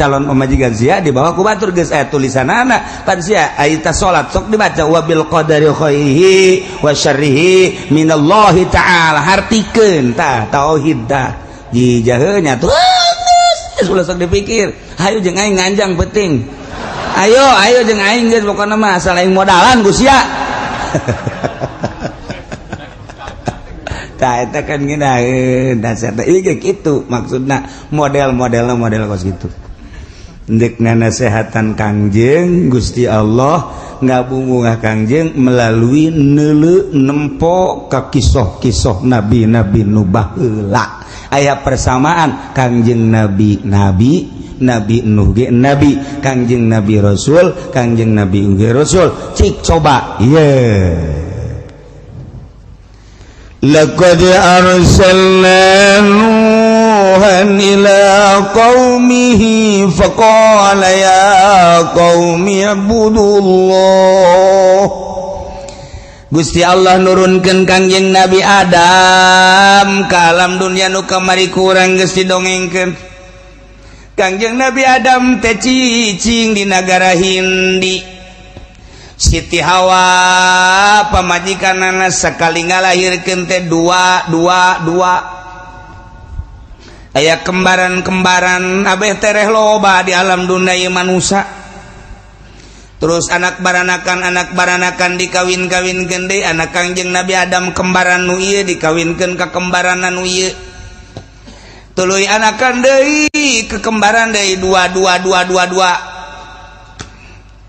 calon pamajikan sia dibawa ku batur geus aya tulisanana. Pan sia aya salat sok dibaca wabil qadari khairihi wa syarrihi minallahi ta'ala, hartikeun tah tauhid tah. Jijaheunya tuh geus ulah sok dipikir. Hayu jeung aing nganjang penting. Ayo ayo jeung aing geus pokona mah asal aing modalan ku sia. Tah eta kan ngeunaheun dasar teh ieu kitu maksudna model-modelna model kos kitu. Ndek nganasehatan Kangjeng Gusti Allah ngabungah Kangjeng melalui neuleu nempo ka kisoh-kisoh nabi-nabi nu baheula. Aya persamaan Kangjeng Nabi nabi, Nabi Nuh ge nabi, Kangjeng Nabi Rasul, Kangjeng Nabi ge Rasul. Cik coba ieu. Laqad arsalna Nuhan ila qaumihi faqala ya qaumi ibudullah. Gusti Allah nurunkeun Kangjeng Nabi Adam ka alam dunia nu kamari kurang geus didongengkeun. Kangjeng Nabi Adam teh cicing di nagara Hindi. Siti Hawa pamajikanana sekali ngalahirkeun teh dua dua dua. Aya kembaran-kembaran abeh tereh loba di alam dunia ieu manusia. Terus anak baranakan dikawin-kawin gede anak Kangjeng Nabi Adam kembaran nu ieu dikawinkeun ka kembaran nu ieu. Tuluy anakan deui ke kembaran deui dua dua dua dua dua.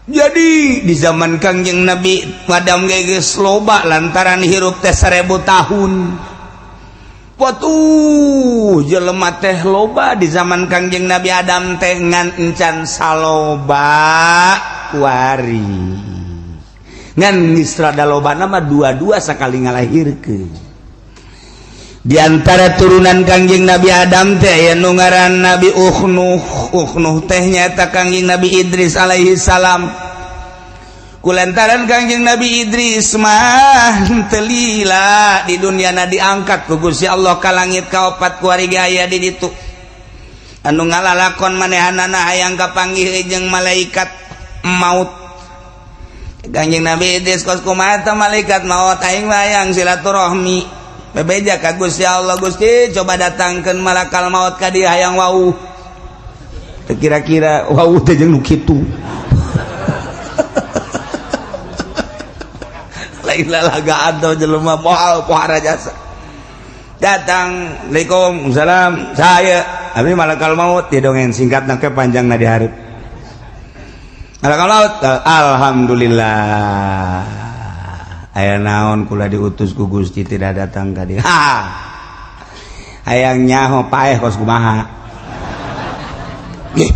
Jadi di zaman Kangjeng Nabi Adam geus loba lantaran hirup teh 1000 tahun. Watuh jelema teh loba di zaman Kangjeng Nabi Adam teh ngan encan saloba kuari. Ngan geus rada loba mah dua-dua sakali ngalahirkeun. Di antara turunan Kangjeng Nabi Adam teh aya nu ngaran Nabi Ukhnuh. Ukhnuh teh nyaeta Kangjeng Nabi Idris alaihi salam. Kulantaran Kangjeng Nabi Idris mah teu lila di dunia na diangkat ku Gusti Allah ka langit kaopat kuari ge aya di ditu. Anu ngalalakon manehanana hayang kapanggih jeung malaikat maut. Kangjeng Nabi Idris kos kumaha teh malaikat maut aing mah hayang silaturahmi. Bebeja ka Gusti Allah, Gusti coba datangkeun malakal maut ka dieu hayang wau. Teu kira-kira wau teh jeung nu kitu. Lain lalagaan teh jelema moal pohara jasa. Datang, Assalamualaikum, salam, saya abi malakal maut dia dongeng singkat ke panjang na di hareup. Malakal maut, alhamdulillah. Aya naon kula diutus ku Gusti tidak datang ka dieu. Ha. Hayang nyaho paeh kos kumaha. Ih.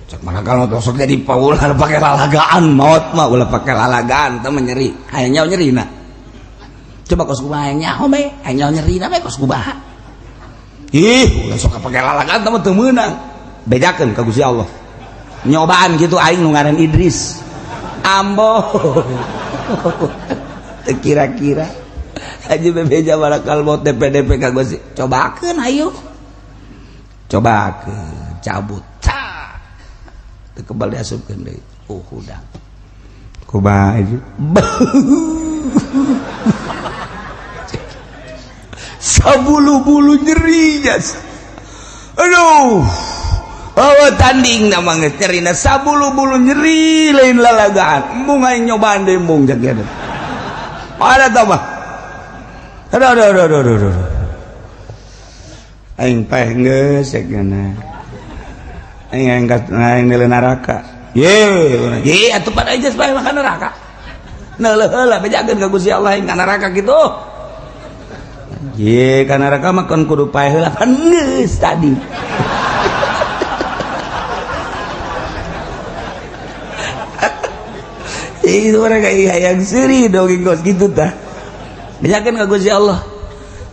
Cek malakal maut sok jadi paulah pake lalagaan maut mah ulah pake lalagaan teh mah nyeri. Hayang nyaho nyerina. Coba kos kumaha hayang nyaho bae, hayang nyaho nyerina bae kos kumaha. Ih, ulah sok pake lalagaan teh mah teu meunang. Bejakeun ka Gusti Allah. Nyobaan gitu aing nu ngaran Idris. Ambo. Kira-kira aja bebeja malakal maut DPDP ka Gusti. Cobakeun ayo. Cobakeun, cabut. Cak. Teu kebal diasupkeun deui. Oh, hudang. Kumaha itu? Sabulu-bulu nyeri jas. Aduh. Oh, tanding nama geus nyerina sabulu-bulu nyeri lain lalagaan. Embung aing nyobaan deui embung cak ieu. Ada tah mah. Aduh aduh aduh aduh aduh. Aing paeh geus cek geuna. Aing angkat aing neuleuh neraka. Ye, ye atuh pada aja paeh mah ka neraka. Neuleuh heula bejakeun ka Gusti Allah aing ka neraka kitu. Ye, ka neraka mah kon kudu paeh heula pan geus tadi. Itu mereka hayang seuri dongeng kos gitu tah. Bejakeun ka Gusti Allah.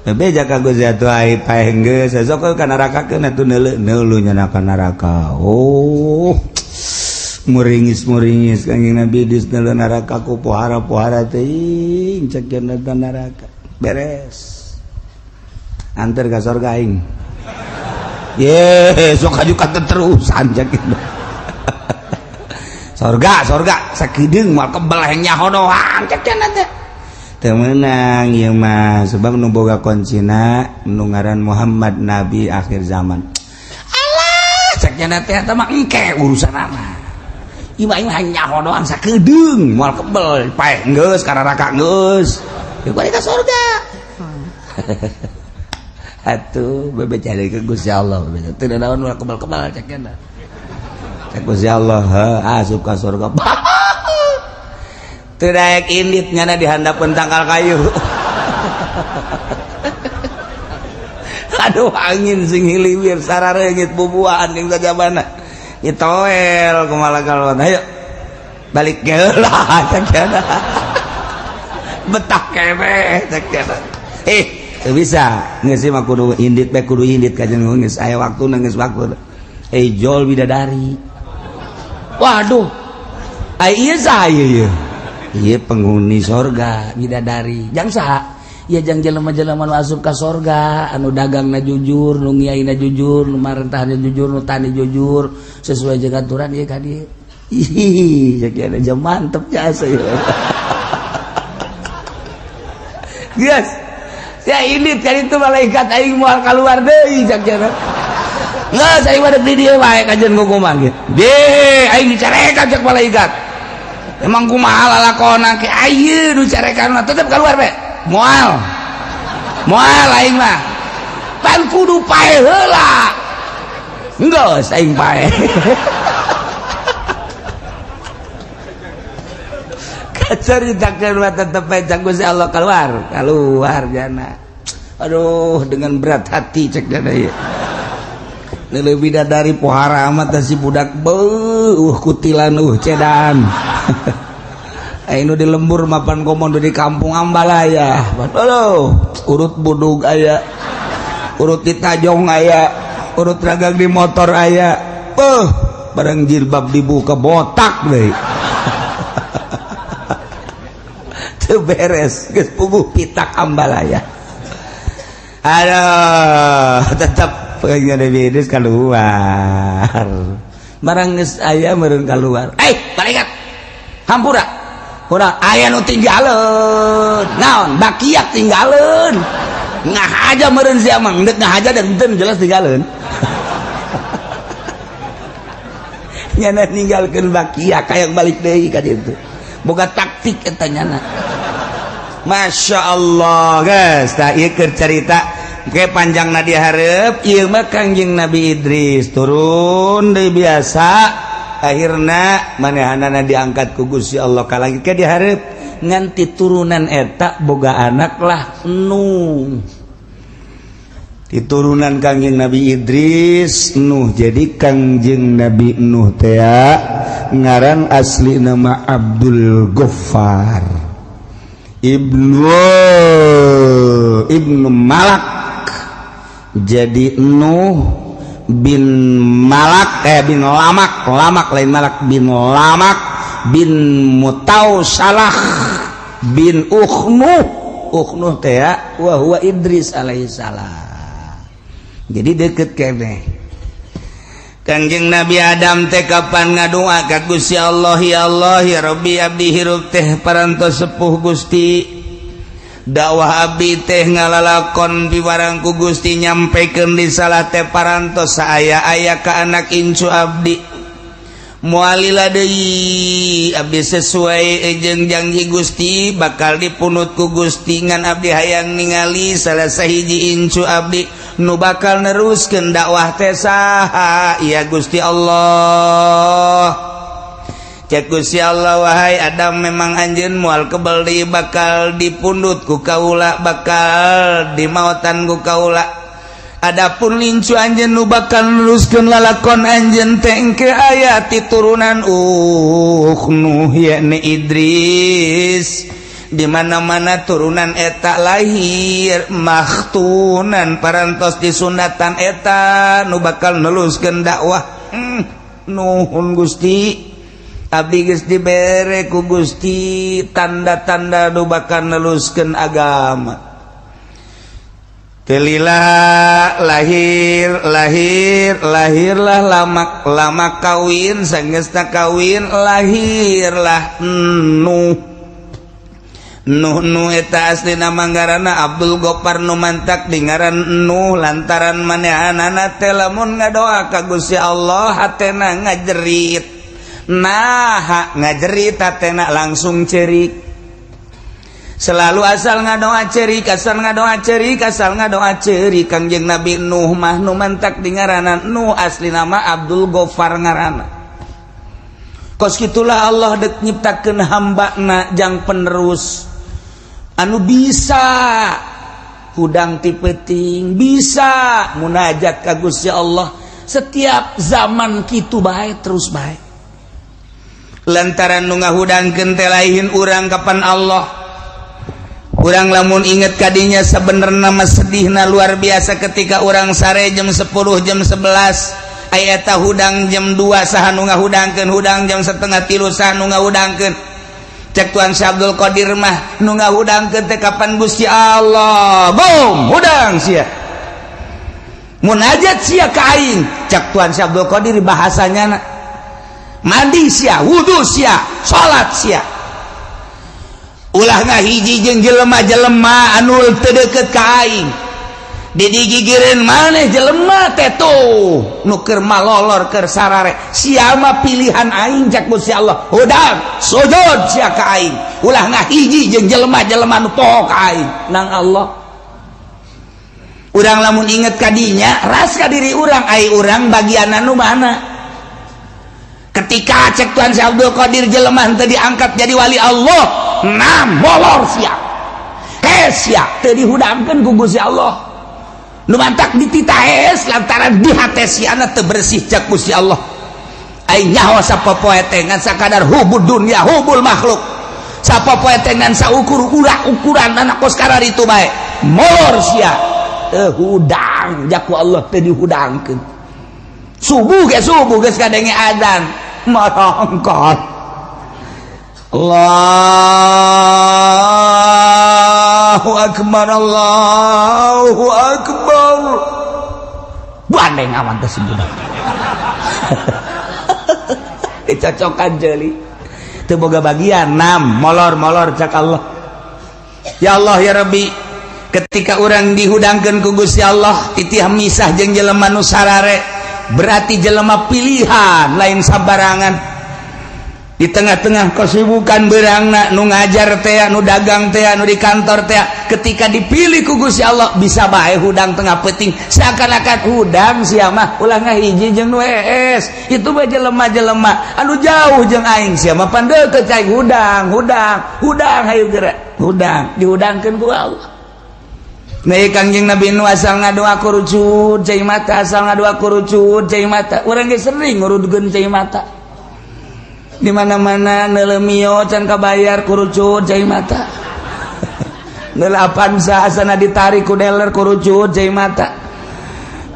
Bebeja ka Gusti atuh ai paeh geus sok ka neraka keun atuh neuleuh neuleuh nya ka neraka. Oh. Muringis-muringis Kangjeng Nabi Idris neuleuh neraka ku pohara-pohara teuing cek neraka. Beres. Anter ka sorga aing. Ye, sok aju terusan cek sorga, sorga sakideung moal kebel hayang nyaho doang cek cenah teh. Teu meunang ieu mah sebab nu boga kuncina nu ngaran Muhammad nabi akhir zaman. Alah, cek cenah teh eta mah engke urusanana. Ieu mah hayang nyaho doang sakedeung moal kebel paeh geus ka neraka geus. Ya balik ka sorga. Atuh bebeja deui ka Gusti Allah bebeja. Teu naon moal kebel-kebel cek cenah. Cek Gusti Allah, asup ka surga. Teu daek indit nyana di handapeun tangkal kayu. Aduh angin sing hiliwir sarareungit bubuahan jeung sajabana. Nyitoel kumaha kalon. Ayo balik geula cek cenah. Betah keneh cek cenah. Teu bisa geus mah kudu indit bae kudu indit ka jeung geus aya waktuna geus waktu. Jol bidadari. Waduh. Ai ieu saha ieu? Ieu penghuni sorga bidadari. Jang saha? Ieu jang jelema-jelema nu asup ka sorga, anu dagangna jujur, nu ngiaina jujur, nu marentahna jujur, nu tani jujur, sesuai jeung aturan ieu ka dieu. Ih, cek aja mantep jasa ieu. Geus. Ya indit kan itu malaikat aing moal kaluar deui cek cenah. Geus aing mah di dieu wae kajen kumaha ge. De aing dicarekan cek malaikat. Emang kumaha lalakona ke ayeuna nu carekan mah tetep keluar be. Moal. Moal aing mah. Pan kudu pae heula. Geus aing pae. Kacaritakeun mah tetep bae cek Gusti Allah keluar, keluar jana. Aduh dengan berat hati cek jana ieu. Lebih dari pohara amat si budak beuh kutilan cedan. Ayo di lembur mapan komodo di kampung Ambalaya. Aduh, urut budug aya, urut di tajong aya, urut ragang di motor aya. Beuh, barang jilbab dibuka botak deui. Teu beres, geus puguh pitak Ambalaya. Aduh, tetap pengen Nabi Idris keluar. Barang geus aya meureun keluar. Malaikat. Hampura. Kurang aya nu tinggaleun. Naon? Bakiak tinggaleun. Ngahaja meureun sia mah, deuk ngahaja dan henteu jelas tinggaleun. Nyana ninggalkeun bakiak hayang balik deui ka ditu. Boga taktik eta nyana. Masya Allah guys, tah ieu keur carita oke panjang na dihareup ieu mah Kangjeng Nabi Idris turun deui biasa akhirna manehanana diangkat ku Gusti Allah ka langit ke dihareup nganti turunan eta boga anak lah Nuh. Diturunan Kangjeng Nabi Idris Nuh. Jadi Kangjeng Nabi Nuh teh ngaran asli nama Abdul Ghaffar Ibnu Malak. Jadi Nuh bin Malak bin Lamak, Lamak lain Malak, bin Lamak bin Mutausalah bin Ukhnuh. Ukhnuh teh wa huwa Idris alaihissalam. Jadi deket keneh. Kangjeng Nabi Adam teh kapan ngadua ka Gusti Allah, ya Allah ya Rabbi abdi hirup teh parantos sepuh Gusti. Dakwah abdi teh ngalalakon piwarang ku Gusti nyampekeun risalah teh parantos saaya-aya ka anak incu abdi. Mualila deui abdi sesuai jeung janji Gusti bakal dipunut ku Gusti ngan abdi hayang ningali salah sahiji incu abdi nu bakal neruskeun dakwah teh saha ya Gusti Allah. Cek Gusti Allah, wahai Adam memang anjeun moal kebel deui bakal dipundut ku kaula, bakal dimautan ku kaula. Adapun lincu anjeun nu bakal neruskeun lalakon anjeun teh engke aya ti turunan Nuh yakni Idris. Di mana-mana turunan eta lahir makhtunan, parantos disunatan, eta nu bakal neluskeun dakwah. Nuhun Gusti, abdi geus dibere ku Gusti tanda-tanda nu bakal neluskeun agama. Teu lila lahir, lahir, lahirlah Lamak. Lamak kawin, sanggeusna kawin lahirlah Nuh. Nuh, Nuh eta asli nama ngaranna Abdul Gopar, nu mantak di ngaran Nuh lantaran manehanana teh lamun ngadoa ka Gusti Allah hatena ngajerit. Nah, ngajerit hatena langsung cerik. Selalu asal ngadoa cerik, asal ngadoa cerik, asal ngadoa cerik. Kangjeng Nabi Nuh mah nu mantak di ngaranan Nuh, asli nama Abdul Gofar ngaranna. Kos gitulah Allah dek nyiptakeun hamba na jang penerus anu bisa hudang ti peuting, bisa munajat ka Gusti Allah setiap zaman, kitu bae terus bae. Lantaran nu ngahudangkeun teh lain urang, kapan Allah. Urang lamun inget kadinya sebenarnya nama sedihna luar biasa ketika urang sare jam 10, jam 11, ayata hudang jam 2, saha nu ngahudangkeun? Hudang jam 2.30, saha nu ngahudangkeun? Cek Tuan Syekh Abdul Qadir mah nu ngahudangkeun teh kapan Gusti Allah. Boom, hudang sia, munajat sia ka aing, cek Tuan Syekh Abdul Qadir bahasanya. Mandi sia, wudu sia, salat sia, ulah ngahiji jeung jelema-jelema anu teu deukeut ka aing. Digigireun maneh jelema teh tuh nu keur malolor, keur sarare, sia mah pilihan aing, cek Gusti Allah. Hudang, sujud sia ka aing, ulah ngahiji jeung jelema-jelema nu poho ka aing nang Allah. Urang lamun inget kadinya ras ka diri urang, ai urang bagian anu mana ketika cek Tuan Syekh Abdul Qadir jelema henteu diangkat jadi wali Allah? Nah, molor sia, hes sia, teu dihudangkeun ku Gusti Allah. Nu mantak dititah hes lantaran di hate siana teu bersih, cek Gusti Allah. Aing nyaho sapopoe teh ngan sakadar hubud dunya, hubul makhluk. Sapopoe teh ngan saukur urak ukuran anak kos itu bae. Molor sia, teu hudang jaku Allah, teu dihudangkeun. Subuh ge, subuh geus kadenge adzan morongkot. Allahu akbar, Allahu akbar. Bandeng awan teh si budak. Dicocokan jeli. Teu boga bagian, nam molor-molor cak Allah. Ya Allah, ya Rabbi, ketika orang dihudangkeun ku Gusti Allah titih misah jeung jelema nu sarare, berarti jelema pilihan, lain sabarangan. Di tengah-tengah kesibukan berangna, nu ngajar teh, nu dagang teh, nu di kantor teh, ketika dipilih ku Gusti Allah bisa bae hudang tengah peuting, seakan-akan hudang sia mah, ulah ngahiji jeung nu hees itu mah jelema-jelema anu jauh jeung aing, sia mah pan deukeut aing. Hudang, hudang, hudang, hayu geura hudang, dihudangkeun ku Allah. Nah, Kangjeng Nabi nu asal ngadoa kurucut cai mata, asal ngadoa kurucut cai mata. Urang ge sering ngurudkeun cai mata. Di mana-mana nelemio can kabayar, kurucut cai mata. Neuleuh Avanza asana ditarik ku dealer, kurucut cai mata.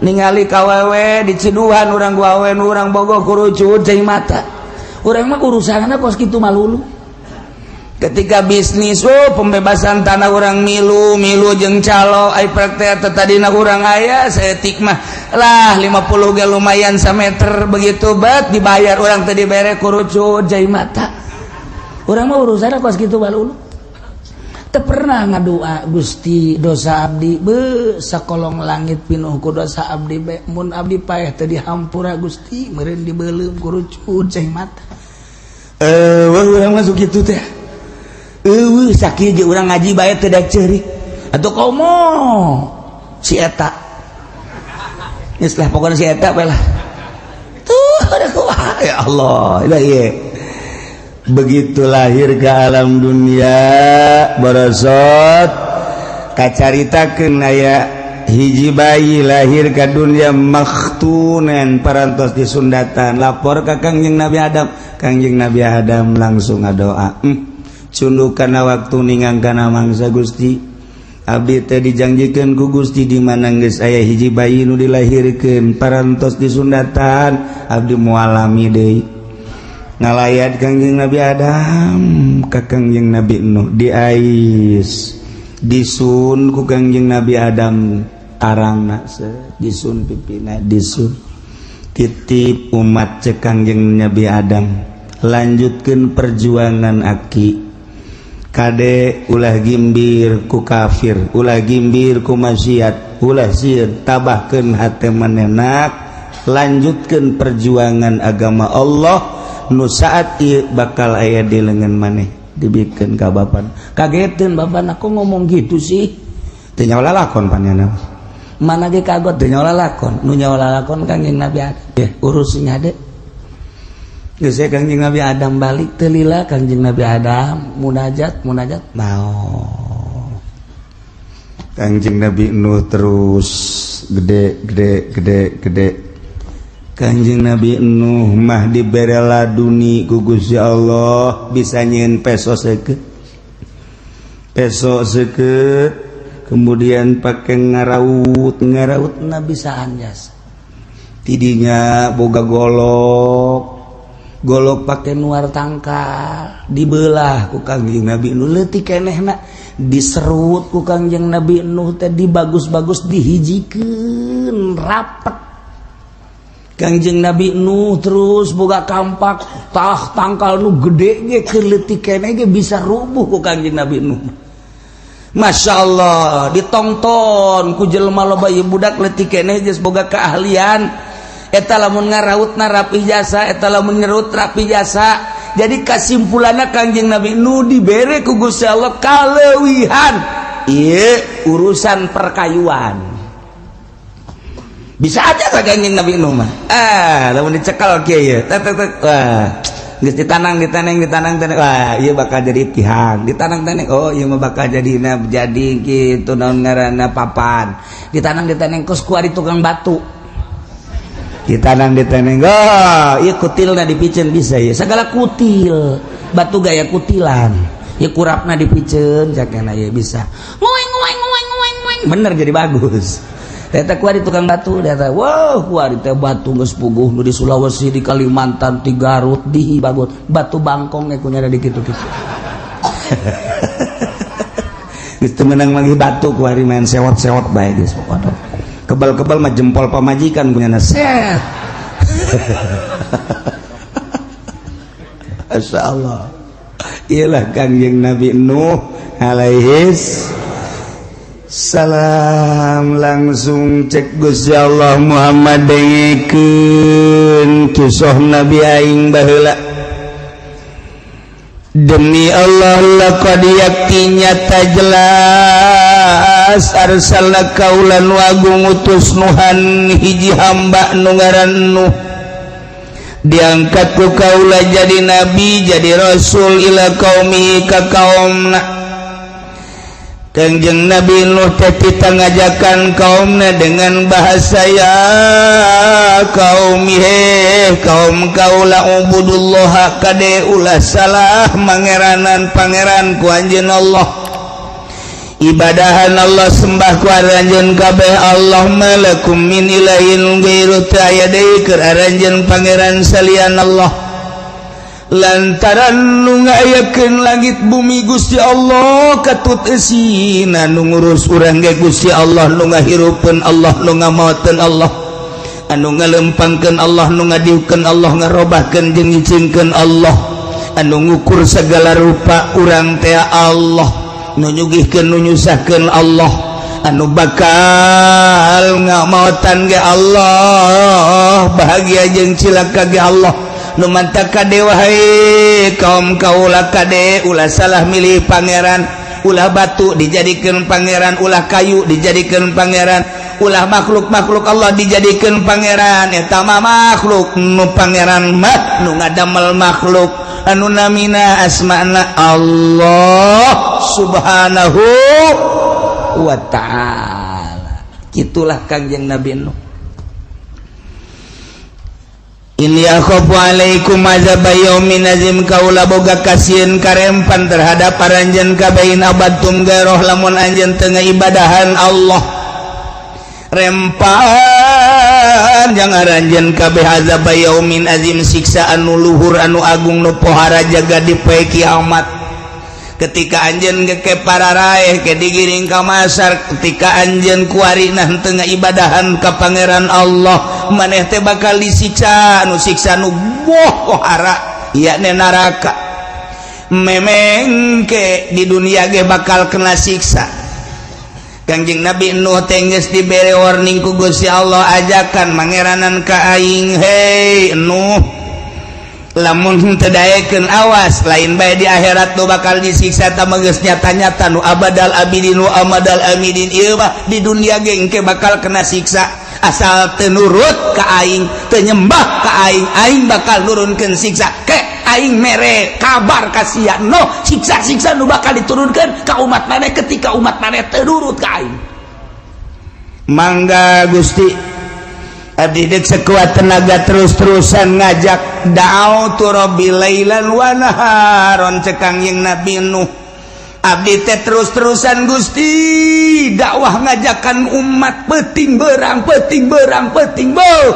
Ningali kawewe di ciduhan urang, gawe urang bogoh, kurucut cai mata. Urang mah urusanna kos kitu malulu. Ketika bisnis, oh, pembebasan tanah urang milu milu jeung calo, ai praktek tadina urang aya saeutik mah lah, 50 ge lumayan sameter. Begitu bet dibayar, urang teu dibere, kurucut cai mata. Urang mah urusanna kos kitu balulu. Teu pernah ngadua, "Gusti, dosa abdi be sakolong langit pinuh ku dosa abdi be, mun abdi paeh teu dihampura Gusti, meureun dibeuleum," kurucut cai mata. Eh, urang masuk kitu teh. Eueuh, sakieu ge urang ngaji bae teu daek ceurik atuh, komo si eta geus lah, pokoknya si eta bae lah tuh. Ada kumaha, ya Allah, ieu begitu lahir ke alam dunia borosot kacaritakeun aya hiji bayi lahir ke dunia makhtunen, parantos disundatan. Lapor ka Kangjeng Nabi Adam. Kangjeng Nabi Adam langsung ngadoa, Cunduk kana waktu, ningang kana mangsa. Gusti, abdi teh dijanjikan ku Gusti di mana geus aya hiji bayi nu dilahirkeun, parantos disundatan, abdi moal lami deui. Ngalayat Kangjeng Nabi Adam ka Kangjeng Nabi Nuh, diais, disun ku Kangjeng Nabi Adam tarangna, disun pipina, disun. "Titip umat," cek Kangjeng Nabi Adam, "lanjutkan perjuangan aki. Kade, ulah gimbir ku kafir, ulah gimbir ku maksiat, ulah sieun, tabahkeun hate manenak, lanjutkan perjuangan agama Allah nu saat ieu bakal aya di lengan maneh." Dibikeun ka bapak. Kageteun bapak, aku ngomong gitu sih, teu nyawa lalakon panjana mana ge kagot, teu nyawa lalakon. Nu nyawa lalakon Kangjeng Nabi Adam. Ya urus nya de. Geus, Kangjeng Nabi Adam balik. Teu lila Kangjeng Nabi Adam munajat, munajat mau. Kangjeng Nabi Nuh terus gede, gede, gede, gede. Kangjeng Nabi Nuh mah dibere laduni ku Gusti Allah, bisa nyieun peso seukeut, peso seukeut, kemudian pakai ngaraut, ngaraut na bisa anjas. Tidinya boga golok, golok pakai nuar tangkal, dibelah ku Kangjeng Nabi Nuh, leutik kenehna, diserut ku Kangjeng Nabi Nuh teh, dibagus-bagus, dihijikeun rapet. Kangjeng Nabi Nuh terus boga kampak, tah tangkal nu gede ge, keur leutik keneh ge bisa rubuh ku Kangjeng Nabi Nuh. Masya Allah, ditongton ku jelema loba. Ieu budak leutik keneh geus boga keahlian eta, lamun ngarautna rapi jasa, eta lamun nyerut rapi jasa. Jadi kesimpulannya, Kangjeng Nabi Nuh dibere ku Gusti Allah kaleuwihan ieu urusan perkayuan. Bisa aja lah Kangjeng Nabi Nuh mah. Ah, lamun dicekal kieu ye, tek tek tek, wah, geus ditanang, ditanang, ditanang, tanang, wah, ieu bakal jadi tihang. Ditanang tanang, oh, ieu mah bakal jadi jadi gitu, naon ngaranna, papan. Ditanang, ditanang, kos kuari tukang batu. Ditanang, ditanang, oh, ieu kutilna dipiceun bisa ya, segala kutil batu gaya kutilan ya, kurapna dipiceun cakena ya bisa ngueng ngueng ngueng ngueng ngueng, bener jadi bagus. Eta kuari tukang batu eta. Wow, kuari teh batu geus puguh nu di Sulawesi, di Kalimantan, di Garut, di bagus batu bangkong ge kunyana di kitu-kitu. Geus teu meunang manggih batu kuari, main sewot-sewot bae geus pokona. Kebal-kebal mah jempol pamajikan punya set. Masya Allah, iyalah Kangjeng Nabi Nuh alaihis salam. Langsung cek Gusti Allah, "Muhammad, dengekeun kisah Nabi aing baheula. Demi Allah, laqad, yakti nyata jelas, arsalna, kaula nu agung ngutus, Nuhan, hiji hamba nu ngaran Nuh, diangkat ku kaula jadi nabi, jadi rasul, ila qaumi, ka kaumna." Kangjeng Nabi Nuh teh ngajakan kaumna dengan bahasa, "Ya qaumi, he kaum kaula, ubudullah, kade ulah salah mangeranan pangeran ku anjeun Allah, ibadahan Allah, sembah ku aranjeun kabeh Allah. Malakum min ilahin ghairu, teu aya deui keur aranjeun pangeran salian Allah, lantaran nu ngayakeun langit bumi Gusti Allah, katut eusina, nu ngurus urang ge Gusti Allah, nu ngahirupeun Allah, nu ngamaoteun Allah, anu ngalempangkeun Allah, nu ngadiukeun Allah, ngarobahkeun jeung nyicingkeun Allah, anu ngukur segala rupa urang teh Allah, nu nyugihkeun, nu nyusahkeun Allah, anu bakal ngamaotan ge Allah, bahagia jeung cilaka ge Allah. Nu mantak kade, wahai kaum kaula, kade ulah salah milih pangeran, ulah batu dijadikan pangeran, ulah kayu dijadikan pangeran, ulah makhluk-makhluk Allah dijadikan pangeran. Eta mah makhluk, nu pangeran mah nu ngadamel makhluk, anu namina asmana Allah Subhanahu wa Ta'ala." Itulah Kangjeng Nabi Nuh. Inni akhafu alaikum azab yaumin azim, kaula boga kasieun karempan terhadap paranjeun kabeh, in abadtum gairoh, lamun anjeun teu ibadahan Allah, rempan jang aranjeun kabeh azab yaumin azim, siksa anu luhur, anu agung, nu pohara jaga di poe kiamat. Ketika anjeun ke pararaeh ke digiring ka masar, ketika anjeun kuari nah teu ibadahan ka Pangeran Allah, maneh teh bakal disiksa anu siksa nu boh pohara, yakni neraka. Memengke di dunia ge bakal kena siksa. Kangjeng Nabi Nuh teh geus dibere warning ku Gusti Allah, ajakan mangeranan ka aing, "Hei Nuh, lamun teu daekeun, awas, lain bae di akhirat nu bakal disiksa, tah geus nyata-nyata nu abadal abidin wa amadal amidin, ieu mah di dunia ge engke bakal kena siksa. Asal teu nurut ka aing, teu nyembah ka aing, aing bakal nurunkeun siksa. Ke aing mere kabar ka sia, no siksa-siksa nu bakal diturunkeun ka umat maneh ketika umat maneh teu nurut ka aing." "Mangga Gusti, abdi dek sekuat tenaga terus-terusan ngajak, da'autu rabbi lailan wa naharon," cek Kangjeng Nabi Nuh, "abdi teh terus-terusan, Gusti, dakwah ngajakan umat peting berang, peting berang, peting beuh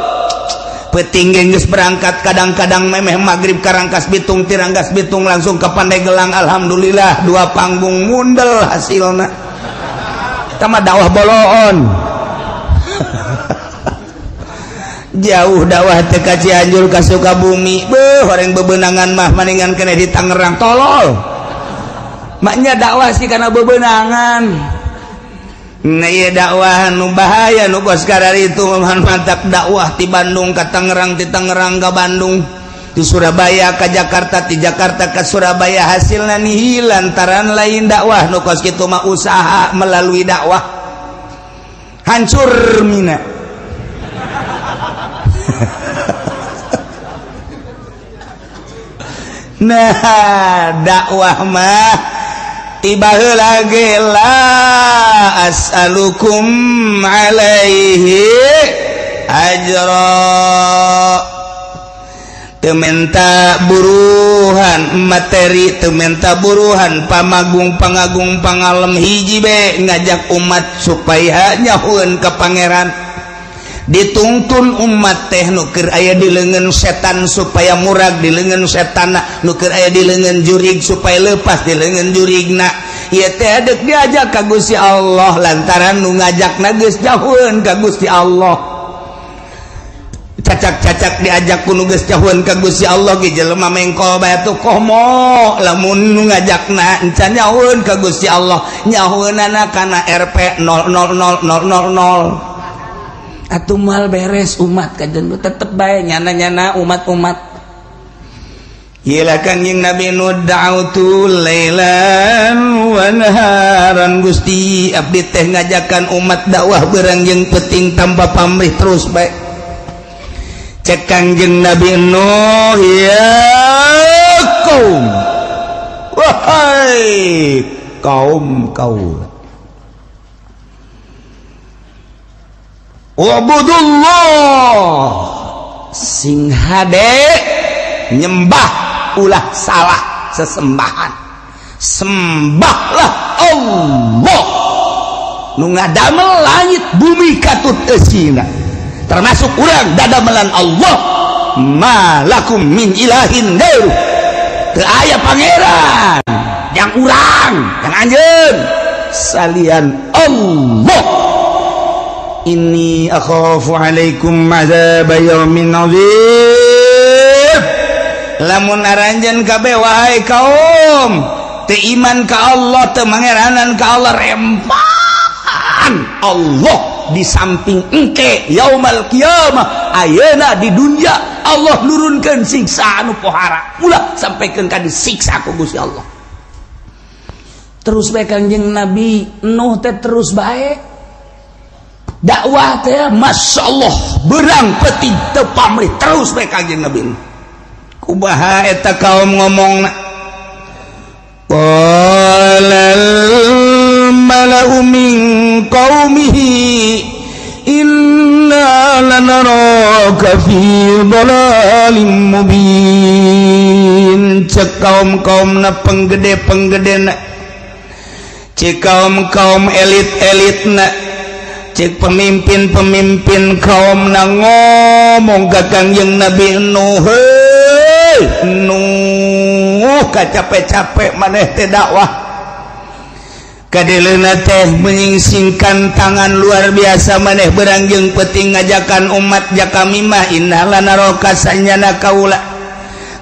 peting geus berangkat, kadang-kadang memeh maghrib ka Rangkas Bitung, ti Rangkas Bitung langsung ke Pandeglang. Alhamdulillah dua panggung mundel hasilna." Tama dakwah boloon jauh, dakwah teh ka Cianjur, ka Sukabumi, beuh, orang bebenangan mah maningan kena di Tangerang, tolol. Maknya dakwah sih karena bebenangan. Nah, iya, dakwah nu bahaya nu kos itu mantap, dakwah di Bandung ke Tangerang, di Tangerang ke Bandung, di Surabaya ke Jakarta, di Jakarta ke Surabaya, hasilnya nihil lantaran lain dakwah nu kos kitu mah, usaha melalui dakwah hancur mina. Nah, dakwah mah tiba lagi, la as'alukum alaihi ajra, teu menta buruhan materi, teu menta buruhan pamagung, pangagung, pangalem, hiji be ngajak umat supaya nyahueun ka Pangeran. Dituntun umat teh nu keur aya di leungeun setan supaya murag di leungeun setan, nu keur aya di leungeun jurig supaya lepas di leungeun jurigna. Ieu teh dek diajak ka Gusti Allah lantaran nu ngajakna geus jauheun ka Gusti Allah. Cacak-cacak diajak ku nu geus jauheun ka Gusti Allah ge jelema mengkol bae tuh. Komo lamun nu ngajakna encan nyahueun ka Gusti Allah, nyahueunana kana Rp 000000, atuh mal beres umat kajen. Tetep bae nyana-nyana umat-umat. Gila, Kangjeng Nabi Nuh, da'autu lailan wa naharan, Gusti, abdi teh ngajakan umat dakwah berang jeung peting tanpa pamrih, terus bae. Cek Kangjeng Nabi Nuh, "Ya kaum, wahai kaum kaum, ubudullah, sing hade nyembah, ulah salah sesembahan, sembahlah Allah nu ngadamel langit bumi katut eusina, termasuk urang dadamelan Allah. Malakum min ilahin gairu, teu aya pangeran yang urang, yang anjeun salian Allah. Inni akhafu alaikum azab yaumin azim. Lamun aranjeun kabeh, wahai kaum, teu iman ka Allah, teu mangeranan ka Allah, rempan Allah di samping engke yaumal qiyamah, ayeuna di dunia Allah nurunkeun siksa anu pohara. Ulah sampaikan ka disiksa ku Gusti Allah." Terus bae Kangjeng Nabi Nuh teh, terus bae dakwah teh, Masya Allah, berang peti teu pamrih, terus bae Kangjeng Nabi. Kumaha eta kaum ngomongna? Qalal mala'u min qaumihi inna lanaraka Lanaraka fi dhalalim mubin. Cek kaum-kaum na, penggede-penggede na, cek kaum-kaum elit-elit na, cek pemimpin-pemimpin kaum na ngomong ka Kangjeng Nabi Nuh, "Hei Nuh, capek-capek maneh teh dakwah, kadeleuna teh menyingsingkan tangan luar biasa. Maneh beurang jeung peuting ngajakan umat ja kami mah. Inna lanaraka, sanyana kaula,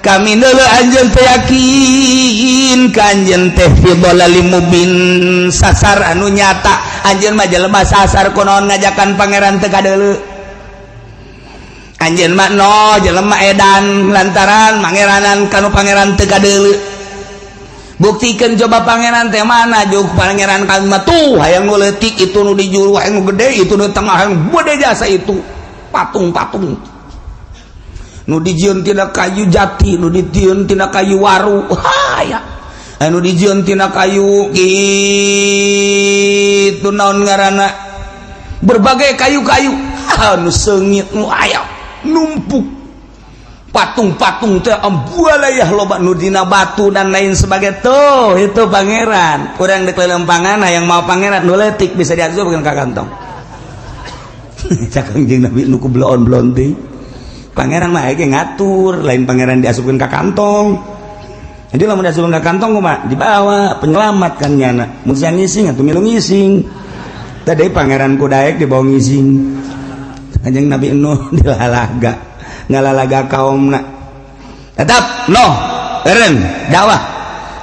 kami neuleu anjeun teh, yakin ka anjeun teh, fi dhalalim mubin, sasar anu nyata. Anjeun mah jelema sasar. Kunaon ngajakan pangeran teu kadeuleu? Anjeun mah no jelema edan lantaran mangeranan kanu pangeran teu kadeuleu. Buktikan coba pangeran teh mana juk pangeran kami mah. Tuh, hayang nu leutik itu, nu di juru hayang nu gede itu, nu tengah hayang gede jasa itu patung-patung nu dijieun tina kayu jati, nu dijieun tina kayu waru, haya anu dijieun tina kayu kitu, naon ngaranna, berbagai kayu-kayu anu seungit nu aya numpuk patung-patung teh ambualayah loba, nu dina batu dan lain sebagai. Tuh, itu pangeran kurang. Dek lempangan yang mau pangeran nu leutik bisa diasupkeun ka kantong." Cak Kangjeng Nabi nu ku bloon-bloon teh, pangeran mah ge ngatur lain pangeran diasupkeun ka kantong. Jadi lamun diasupkeun ka kantong kumaha? Dibawa penyelamat kan nyana. Mun siang ngising atuh milu ngising. Tadi pangeran ku daek dibawa ngising. Kanjeng Nabi Nuh dilalaga, ngalalaga kaumna tetap no eren dakwah.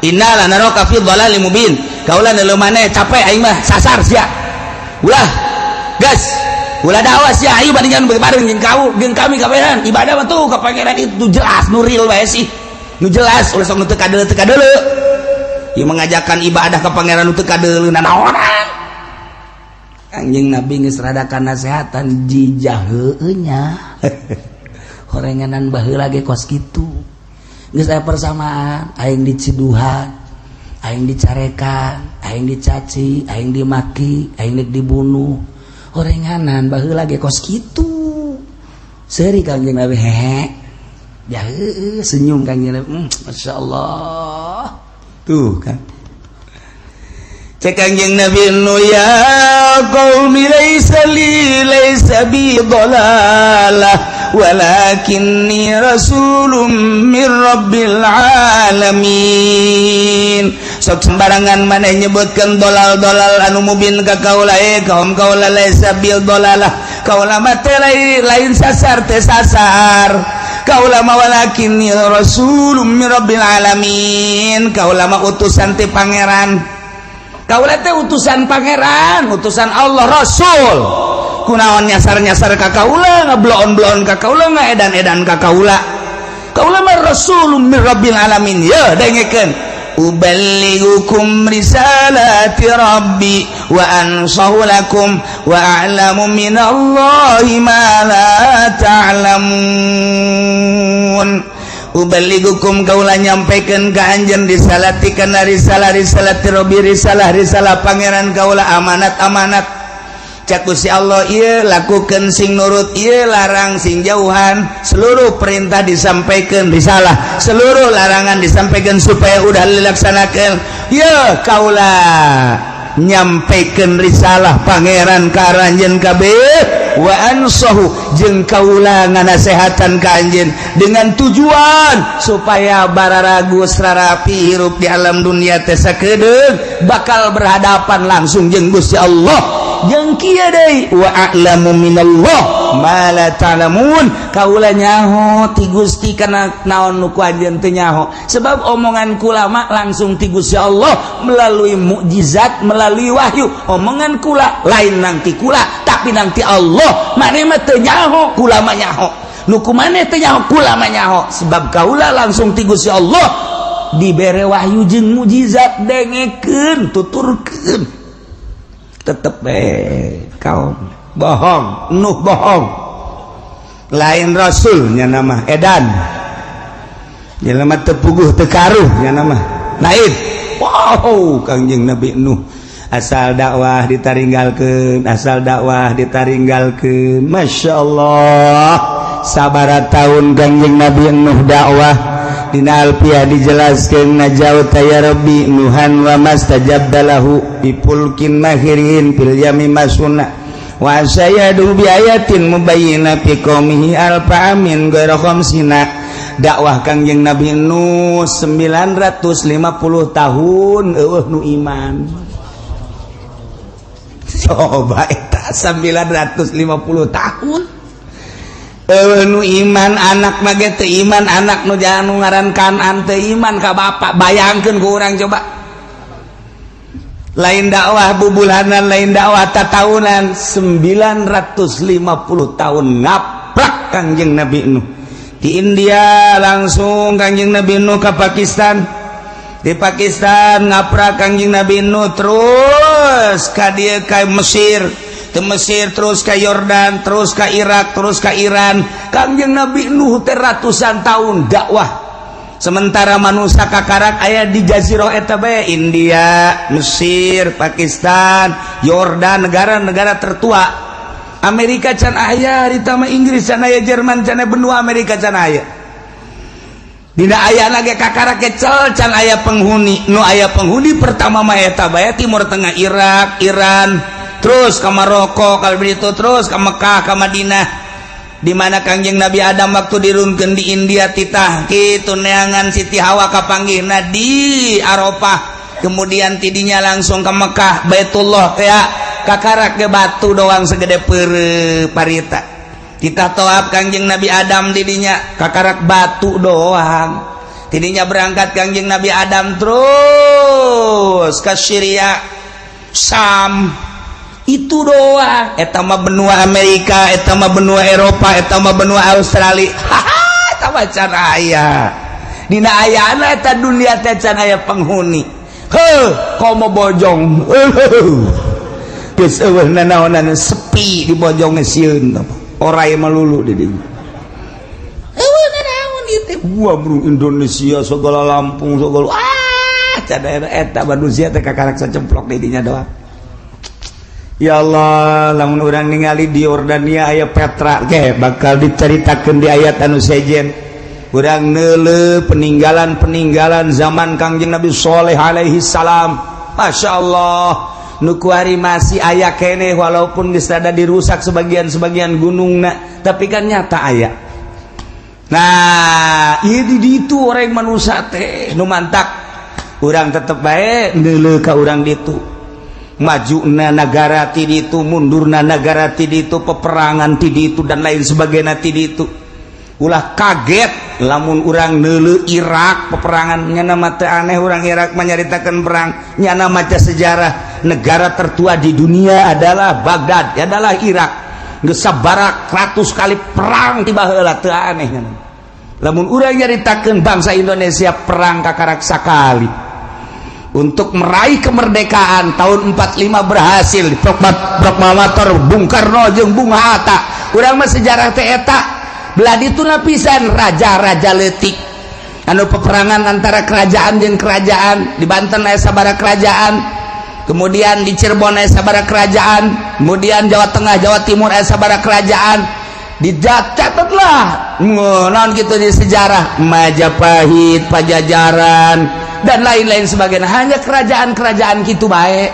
"Inna lanaraka fi dhalalim mubin." Kaula neuleu maneh capek, aing mah sasar sia. Ulah gas, ulah dakwah sia. Ayo bandingan bareng jeung kau jeung kami kabehan ibadah mah tuh ka pangeran itu jelas, nu real bae sih, nu jelas. Ulah sok nu teu kadeuleu, teu kadeuleu. Ieu mengajakan ibadah ka pangeran nu teu kadeuleu nanaonan? Anjing Nabi geus rada nasehatan jijah heueuh nya. Horenganan baheula ge kos kitu. Geus aya persamaan, aing diciduhan, aing dicarekan, aing dicaci, aing dimaki, aing dek dibunuh. Horenganan baheula ge kos kitu. Seuri Kangjeng Nabi, hehe ya, heueuh, senyum Kangjeng Nabi, Masya Allah. Tuh kan. Cek Kangjeng Nabi nu, "Ya qaumi, laisa li, laisa bi dhalalah, walakinni rasulun min rabbil alamin. Sok sembarangan maneh nyebutkeun dolal-dolal anu mubin ka kaula. Eh kaum kaula, laisa bil dolalah, kaula mah teh lain sasar, teh sasar kaula mah. Walakinni rasulun min rabbil alamin, kaula mah utusan ti pangeran. Kaula teh utusan pangeran, utusan Allah, rasul. Kunaon nyasar-nyasar ka kaula, ngebloon-bloon ka kaula, ngaedan-edan ka kaula? Kaula mah rasulun min rabbil alamin. Ya, dengekeun, uballighukum risalati rabbi wa ansahu lakum wa a'lamu minallahi ma la ta'lamun. Uballighukum, kaula nyampaikan ka anjeun, risalati, kana risalah, risalati rabbi, risalah risalah pangeran kaula, amanat amanat. Cak Gusti Allah, ieu lakukan sing nurut, ieu larang sing jauhan. Seluruh perintah disampaikan, risalah, seluruh larangan disampaikan supaya udah dilaksanakan. Ya, kaula nyampaikan risalah pangeran ka aranjeun kabeh, wa ansahu, jeung kaula nganasehatan ka anjeun dengan tujuan supaya bararagus rarapi hirup di alam dunia teh sakedeung bakal berhadapan langsung jeung Gusti Allah. Jeung kieu deui, wa a'lamu minallah ma la ta'lamun, kaula nyaho ti Gusti kana naon nu ku anjeun teu nyaho, sebab omongan kula mah langsung ti Gusti Allah melalui mukjizat, melalui wahyu. Omongan kula lain nang ti kula, tapi nang ti Allah. Maneh mah teu nyaho, kula mah nyaho. Nu ku maneh teu nyaho, kula mah nyaho, sebab kaula langsung ti Gusti Allah dibere wahyu jeung mukjizat. Dengekeun, tuturkeun, tetep kaum bohong. Nuh bohong, lain rasulnya, nama edan, jelema teu puguh teu karuh nya nama lain. Wow, Kangjeng Nabi Nuh asal dakwah ditaringgalkeun, asal dakwah ditaringgalkeun. Masya Allah. Sabara tahun Kangjeng Nabi Nuh dakwah? Dina Alfiah dijelaskeun, najauta ya Rabbi nuhan wa mastajabta lahu bi fulkin mahirin fil yami masuna wa sayadu bi ayatin mubayyina fi qaumihi alfa amin ghaira khamsina. Dakwah Kangjeng Nabi Nuh 950 tahun, eueuh nu iman. Coba eta 950 tahun eueuh nu iman. Anak mah ge teu iman, anak nu jangan nu ngaran Kanan teu iman ka bapak. Bayangkeun ku urang coba, lain dakwah bubulanan, lain dakwah tatahunan, 950 tahun ngaprak Kangjeng Nabi Nuh. Di India langsung Kangjeng Nabi Nuh ke Pakistan, di Pakistan ngaprak Kangjeng Nabi Nuh, terus ka dieu, ka Mesir, ke Mesir terus ke Yordan, terus ke Irak, terus ke Iran. Kangjeng Nabi Nuh teh ratusan tahun dakwah, sementara manusia kakarak aya di jazirah eta bae, India, Mesir, Pakistan, Yordan, negara-negara tertua. Amerika can aya harita mah, Inggris can aya, Jerman can aya, benua Amerika can aya. Dina aya lagi kakarak kecel, can aya penghuni. Nu aya penghuni pertama mah eta bae, Timur Tengah, Irak, Iran, terus ke Maroko, kalau begitu terus ke Mekah, ke Madinah, di mana Kangjeng Nabi Adam waktu dirunkeun di India titah kitu neangan Siti Hawa, kapanggihna di Arafah. Kemudian tidinya langsung ke Mekah, Baitullah, kayak kakarak ke batu doang segede pere parita. Kita toab Kangjeng Nabi Adam didinya, kakarak batu doang. Tidinya berangkat Kangjeng Nabi Adam terus ke Syria, Sam, itu doang. Eta mah benua Amerika, eta mah benua Eropa, eta mah benua Australia. Haha, eta mah can aya. Dina ayana eta dunia teh can aya penghuni. Heuh, komo Bojong. Geus eueuh nanaonan, sepi di Bojong, sieun orai melulu di dinya. Eueuh nanaon ieu teh. Wah, bro, Indonesia segala, Lampung segala, ah, can aya. Eta manusia teh kakarak sacemplok di dinya doang. Ya Allah, lamun urang ningali di Yordania aya Petra ke bakal diceritakan di ayat anu sejen. Urang neuleuh peninggalan-peninggalan zaman Kangjeng Nabi Soleh alaihi salam. Masya Allah, nu kuari masih aya keneh, walaupun geus rada dirusak sebagian-sebagian gunungna, tapi kan nyata aya. Nah, ieu di ditu orang manusia teh nu mantak urang tetep bae neuleuh ka urang ditu. Maju na negara ti ditu, mundurna negara ti ditu, peperangan ti ditu, dan lain sebagainya ti ditu. Ulah kaget lamun urang neuleuh Irak peperangan. Nyana mah teu aneh urang Irak menyaritakan perang. Nyana maca sejarah, negara tertua di dunia adalah Baghdad, adalah Irak. Geus sabarak ratus kali perang ti baheula, teu aneh nyana. Lamun urang nyaritakeun bangsa Indonesia perang kakarak sakali untuk meraih kemerdekaan tahun 45, berhasil di proklamator Bung Karno jeung Bung Hatta. Urang mah sejarah teh eta. Belah ditu lapisan raja-raja leutik anu peperangan antara kerajaan jeung kerajaan. Di Banten aya sabara kerajaan, kemudian di Cirebon aya sabara kerajaan, kemudian Jawa Tengah, Jawa Timur aya sabara kerajaan. Dicatatlah naon gitu di sejarah Majapahit, Pajajaran, dan lain-lain sebagainya, hanya kerajaan-kerajaan gitu baik.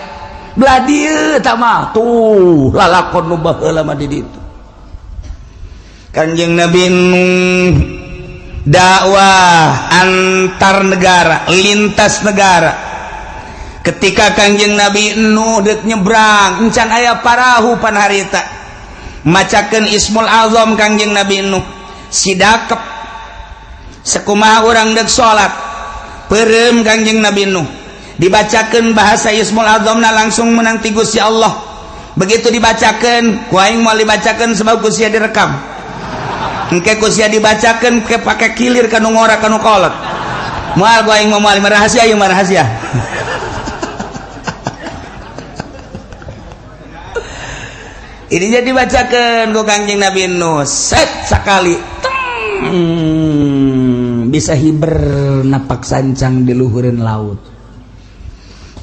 Belah dieu mah tuh lalakon nu baheula mah di ditu. Kanjeng Nabi Nuh dakwah antar negara, lintas negara. Ketika Kanjeng Nabi Nuh dek nyebrang, encan aya parahu pan harita. Macakeun Ismul Azam Kanjeng Nabi Nuh, sidakep sekumaha urang dek salat, perem Kanjeng Nabi Nuh, dibacakan bahasa Ismul Azamna, langsung menang ti Gusti Allah. Begitu dibacakan, ku aing mau dibacakan sebab ku sia direkam. Engke ku sia dibacakan ke pake kilir kanu ngora, kanu kolot. Moal ku aing mau, moal, rahasia ieu mah, rahasia. Ini jadi dibacakan ku Kangjeng Nabi Nuh, set sekali teng, bisa hiber napak sancang di luhureun laut.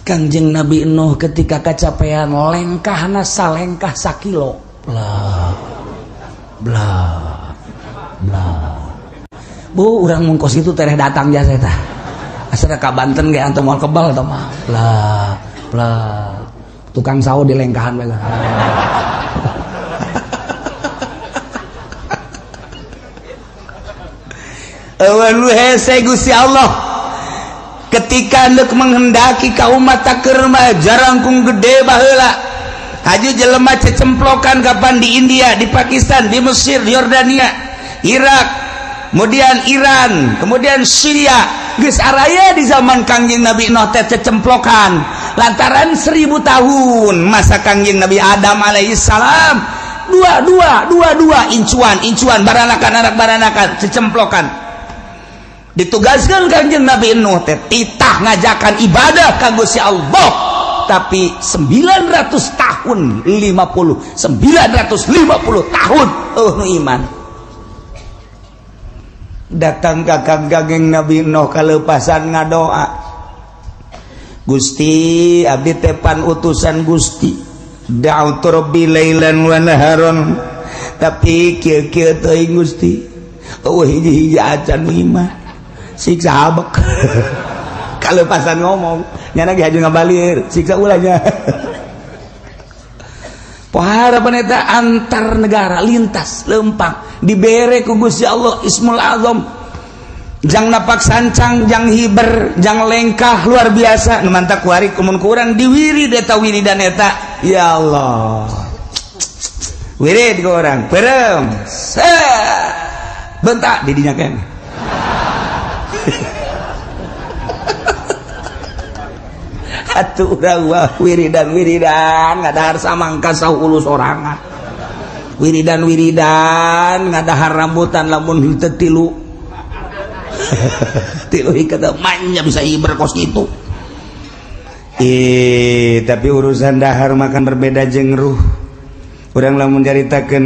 Kangjeng Nabi Nuh ketika kecapean, lengkahna salengkah sakilo, blah blah. Blah. Bu, urang mun kos kitu tereh datang jasa eta. Asal ka Banten ge antum moal kebal tah mah. Blah, blah. Tukang sawo di lengkahan bae. Eueun nu hese Gusti Allah. Ketika hendak menghendaki ka umat taker mah jarangkung gede baheula. Haju jelema cecemplokan kapan di India, di Pakistan, di Mesir, di Yordania, Irak, kemudian Iran, kemudian Syria. Geus araya di zaman Kangjeng Nabi Nuh teh cecemplokan. Lantaran 1000 tahun masa Kangjeng Nabi Adam alaihissalam, dua dua dua dua incuan incuan baranakan anak baranakan cecemplokan. Ditugaskan Kangjeng Nabi Nuh teh titah ngajakan ibadah ka Gusti Allah, tapi 900 tahun 50 950 tahun nu iman. Datang ka Kangjeng Nabi Nuh kalepasan ngadoa, Gusti abdi tepan utusan Gusti, da'utu rabbi lailan wa naharon, tapi kieu-kieu teuing Gusti, eueuh hiji-hiji acan iman, siksa abek. Kalepasan ngomong nyana ge haju ngabalir siksa ulahnya. Pohara paneta antar negara lintas lempang dibere ku Gusti Allah Ismul Azam, jang napak sancang, jang hiber, jang lengkah luar biasa. Nu mantak kuari kumun kurang diwirid eta wiridan eta, ya Allah, wirid ke orang perem bentak di dinya keneh. Atuh urang wah wiridan wiridan ngadahar samangka saulus sorangan, wiridan wiridan ngadahar rambutan lamun henteu tilu tilu ikat manya bisa iber kos kitu. Tapi urusan dahar makan berbeda jeung ruh. Urang lamun caritakeun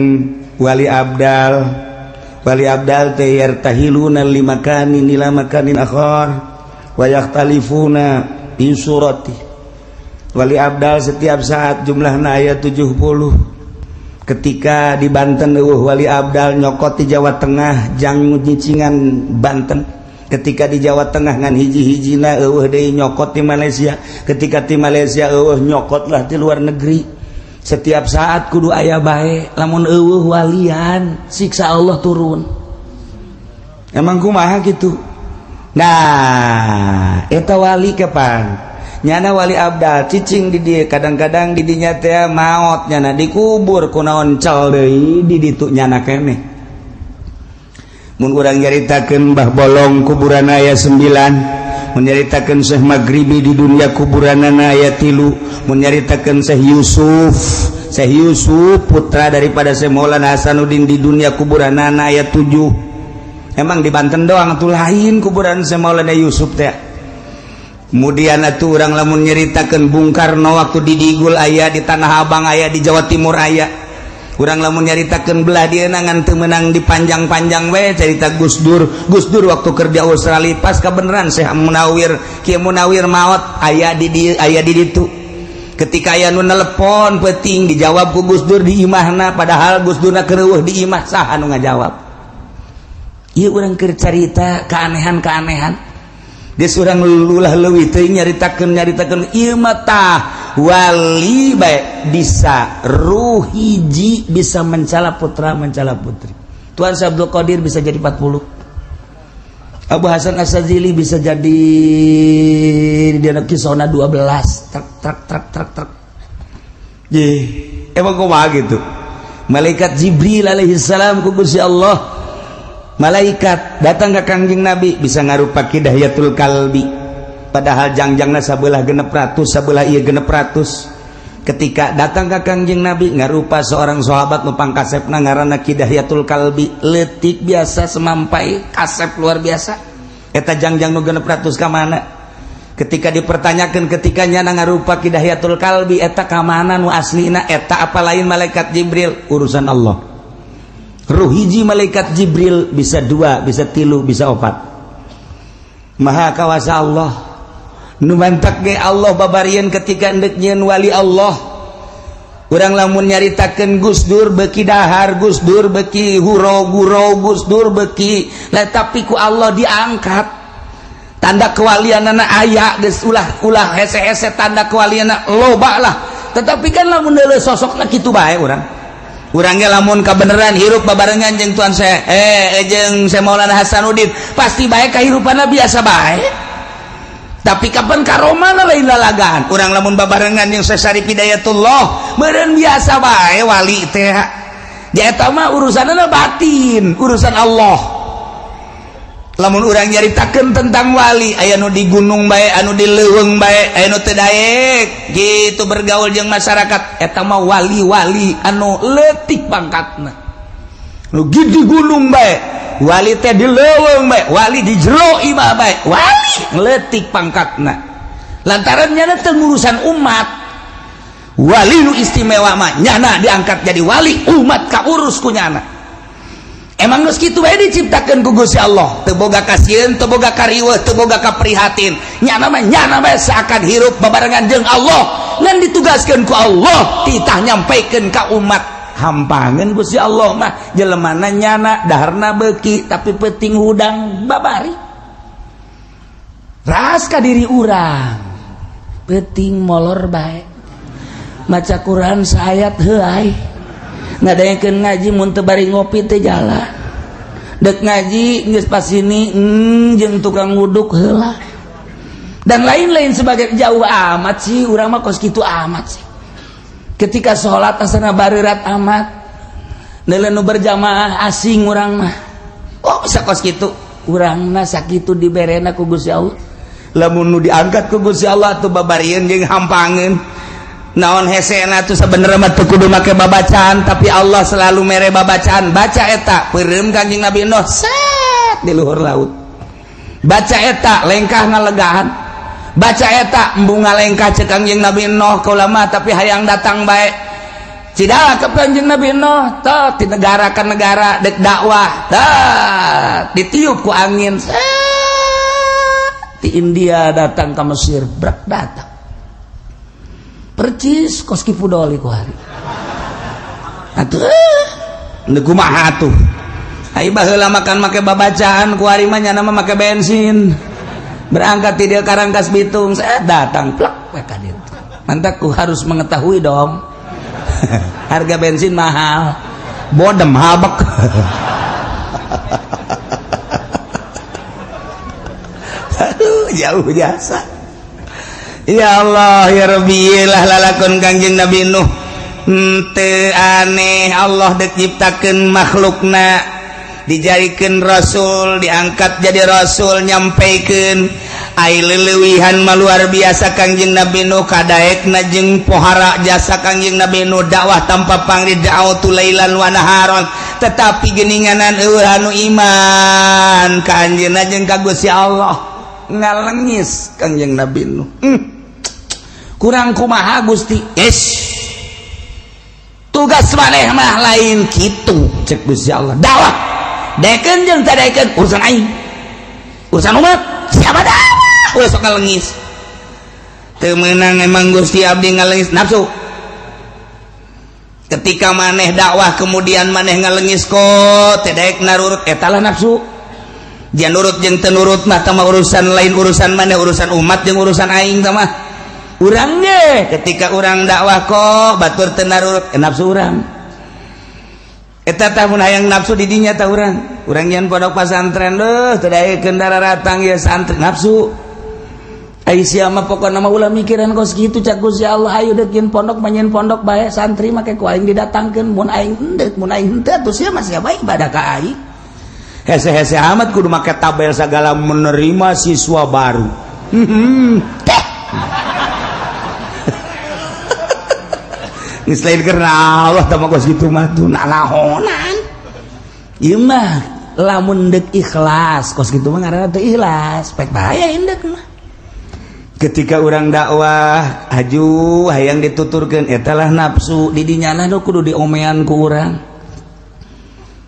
wali abdal, wali abdal teh yartahiluna limakanin ila makanin akhar wa yakhtalifuna fi surati. Wali abdal setiap saat jumlahna aya 70. Ketika di Banten eueuh wali abdal nyokot di Jawa Tengah jang nyicingan Banten. Ketika di Jawa Tengah ngan hiji-hijina eueuh deui nyokot di Malaysia. Ketika di Malaysia eueuh nyokotlah di luar negeri. Setiap saat kudu aya bae, lamun eueuh walian siksa Allah turun. Emang kumaha gitu? Nah, eta wali kapan? Nyana wali abdal cicing di dieu, kadang-kadang di dinya teh maot nyana dikubur kunaon cal deui di ditu nyana keneh. Mun urang nyaritakeun Mbah Bolong kuburan aya 9, mun nyaritakeun Syekh Maghribi di dunia kuburanana aya 3, mun nyaritakeun Syekh Yusuf, Syekh Yusuf putra daripada Syekh Maulana Hasanuddin di dunia kuburanana aya 7. Emang di Banten doang tuh lain kuburan Syekh Maulana Yusuf teh. Kemudian atuh urang lamun nyeritakeun Bung Karno waktu di Digul aya, di Tanah Abang aya, di Jawa Timur aya. Urang lamun nyaritakeun belah dieu ngan teu meunang dipanjang-panjang we cerita Gus Dur. Gus Dur waktu keur di Australia pas kebenaran Syekh Munawir, Kiai Munawir maot aya di dieu aya di ditu. Ketika aya nu nelepon penting dijawab ku Gus Dur di imahna, padahal Gus Durna keur di imah, saha nu ngajawab? Ieu urang keur carita keanehan-keanehan. Geus urang lulah leuwih teuing nyaritakeun nyaritakeun ieu mah tah wali bae bisa ruh hiji bisa mencala putra mencala putri. Tuan Syekh Abdul Qadir bisa jadi 40. Abu Hasan Asy-Syadzili bisa jadi di anak kisona 12 truk truk truk truk truk. Ye, emang kumaha gitu? Malaikat Jibril alaihi salam ku Gusti Allah, malaikat datang ke Kangjeng Nabi bisa ngarupa Kidayatul Kalbi, padahal jangjangna sabelah 600 sabelah ieu 600. Ketika datang ke Kangjeng Nabi ngarupa seorang sahabat nu pangkasepna ngaranna Kidayatul Kalbi, leutik biasa semampai kasep luar biasa. Eta jangjang nu 600 ka mana? Ketika dipertanyakan ketika nyana ngarupa Kidayatul Kalbi eta ka mana nu aslina eta apa lain malaikat Jibril? Urusan Allah. Ruh hiji malaikat Jibril bisa 2, bisa 3, bisa 4. Maha kawasa Allah. Nu mantak ge Allah babarian ketika endek nyieun wali Allah. Urang lamun nyaritakeun Gus Dur beki dahar, Gus Dur beki huro guro, Gus Dur beki lah, tapi ku Allah diangkat. Tanda kewalianana aya geus, ulah ulah hese-hese, tanda kewalianana loba lah. Tetapi kan lamun deuleu sosokna kitu bae urang. Urang ge lamun kabeneran hirup babarengan jeung Tuan saya jeung Syekh Maulana Hasanuddin, pasti bae kahirupanna biasa bae. Tapi kapan karomana lain lalagaan. Urang lamun babarengan jeung Syekh Syarif Hidayatullah, meureun biasa bae wali teh. Dia eta mah urusanna batin, urusan Allah. Lamun urang nyaritakeun tentang wali, aya nu di gunung bae, anu di leuweung bae, aya nu teu daek gitu bergaul jeung masyarakat, eta mah wali-wali anu leutik pangkatna. Nu di gunung bae wali teh, di leuweung bae wali, di jero imah bae wali, leutik pangkatna lantaran nyana teu ngurusan umat. Wali nu istimewa mah nyana diangkat jadi wali, umat kaurus ku nyana. Emang geus kitu bae diciptakeun ku Gusti Allah, teu boga kasieun, teu boga kariweuh, teu boga kaprihatin. Nyana mah nyana bae, seakan hirup babarengan jeung Allah, ngan ditugaskeun ku Allah titah nyampaikeun ka umat. Hampangeun Gusti Allah mah jelemana nyana daharna beuki, tapi penting hudang babari ras ka diri urang. Penting molor bae, maca Quran saayat heuay, ngadaekeun ngaji mun teu bari ngopi teu jalan, dek ngaji geus pas ini jeung tukang wuduk heula, dan lain-lain sebagai. Jauh amat sih urang mah, kos kitu amat sih. Ketika sholat asana barerat amat, nilai nu berjamaah asing urang mah. Oh, bisa kos kitu urang mah, sakitu diberena ku Gusti Allah. Lamun nu diangkat ku Gusti Allah tuh babarieun jeung hampangeun. Naon hesena tuh? Sebenarnya mah teu kudu make babacaan, tapi Allah selalu mere babacaan. Baca eta, peureum Kanjeng Nabi Nuh set di luhur laut. Baca eta, lengkah ngalegahan. Baca eta, embung ngalengkah, cek Kanjeng Nabi Nuh, kaula mah tapi hayang datang bae. Cidala ke Kanjeng Nabi Nuh tah di negara ke negara dek dakwah, tah ditiup ku angin set di India, datang ke Mesir, brak datang percis kos Ki Fudoli ku hari atuh. Nu kumaha tuh? Ai baheula makan make babacaan, ku hari mah nyana mah make bensin. Berangkat ti dieu ka Rangkas Bitung, saya datang plak we ka ditu. Mantap, ku harus mengetahui dong. Harga bensin mahal. Bodem habek. Aduh, jauh jasa. Ya Allah ya Rabbi lah, lalakon Kangjeng Nabi Nuh. Henteu aneh Allah dek nyiptakeun makhlukna, dijadikan rasul, diangkat jadi rasul, nyampaikan. Ai leleuwihan mah luar biasa Kangjeng Nabi Nuh, kadaekna jeung pohara jasa Kangjeng Nabi Nuh, dakwah tanpa pamrih, da'watu lailan wa naharon. Tetapi geninganan euweuh anu iman ka anjeunna jeung ka Gusti Allah. Ngalengis Kangjeng Nabi Nuh. Kurang kumaha, Gusti? Yes, tugas maneh mah lain kitu, cek Gusti Allah. Dakwah daekeun jeung teu daekeun urusan aing, urusan umat siapa dakwah. Ulah sok ngalengis, teu meunang emang Gusti abdi ngalengis. Nafsu. Ketika maneh dakwah kemudian maneh ngalengis kok teu daek narurut, eta lah nafsu. Dia nurut jeung teu nurut mah tah urusan lain, urusan maneh, urusan umat jeung urusan aing. Tah mah urang ge ketika urang dakwah kok batur teu narurut, nafsu urang eta. Tah mun hayang nafsu di dinya tah urang. Urang nyian pondok pasantren deuh teu daekeun daratang ya santri, nafsu. Ai sia mah pokona mah ulah mikiran kos kitu, cak Gusti Allah. Ayo deuk pondok, mah pondok bae, santri make ku aing didatangkeun mun aing henteu. Mun aing henteu atuh sia mah siapa ibadah ka aing? Hese-hese amat kudu make tabel segala, menerima siswa baru. Teh. Geus lain karena Allah tah mah kos kitu mah tuh nanahonan. Ieu mah lamun deuk ikhlas, kos kitu mah ngaranna teu ikhlas, pek bahaya indek mah. Ketika orang dakwah aju hayang dituturkeun, eta lah nafsu. Di dinya nu kudu diomean ku urang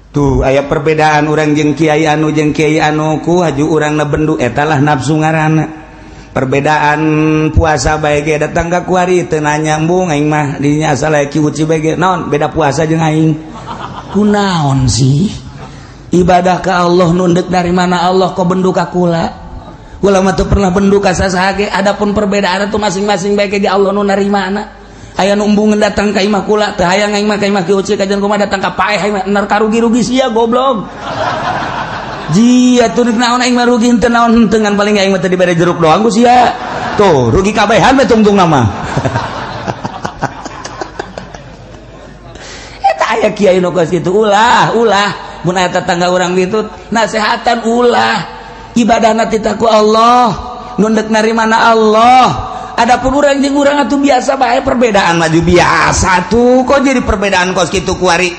tuh. Aya perbedaan urang jeung kiai anu jeung kiai anu, ku haju urang na bendu, eta lah nafsu ngaranna. Perbedaan puasa bae ge datang ka kuari teu nanya, "Embung, aing mah dinya asal aya Ki Uci bae ge, naon beda puasa jeung aing?" Kunaon sih? Ibadah ke Allah, nunduk dari mana Allah, kok bendu ka kula? Kula mah teu pernah bendu ka sasaha ge. Adapun perbedaan itu masing-masing bae ge, Allah nu narimana. Aya nu embungeun datang ka imah kula, teu hayang aing mah ka imah Ki Uci, kajian kumaha datang ka paeh aing mah, nar karugi-rugi sia, goblok. Jia tuh naon aing mah rugi henteu naon henteu, ngan paling aing mah teu dibere jeruk doang ku sia. Tuh, rugi kabehan we tungtung nama. Eta aya kiai nu kos kitu, ulah, ulah. Mun aya tetangga urang ditu nasehatan, ulah. Ibadahna titah ku Allah, nu deuk narimana Allah. Adapun urang jeung urang atuh biasa bae, perbedaan maju biasa tuh, kok jadi perbedaan kos kitu kuari?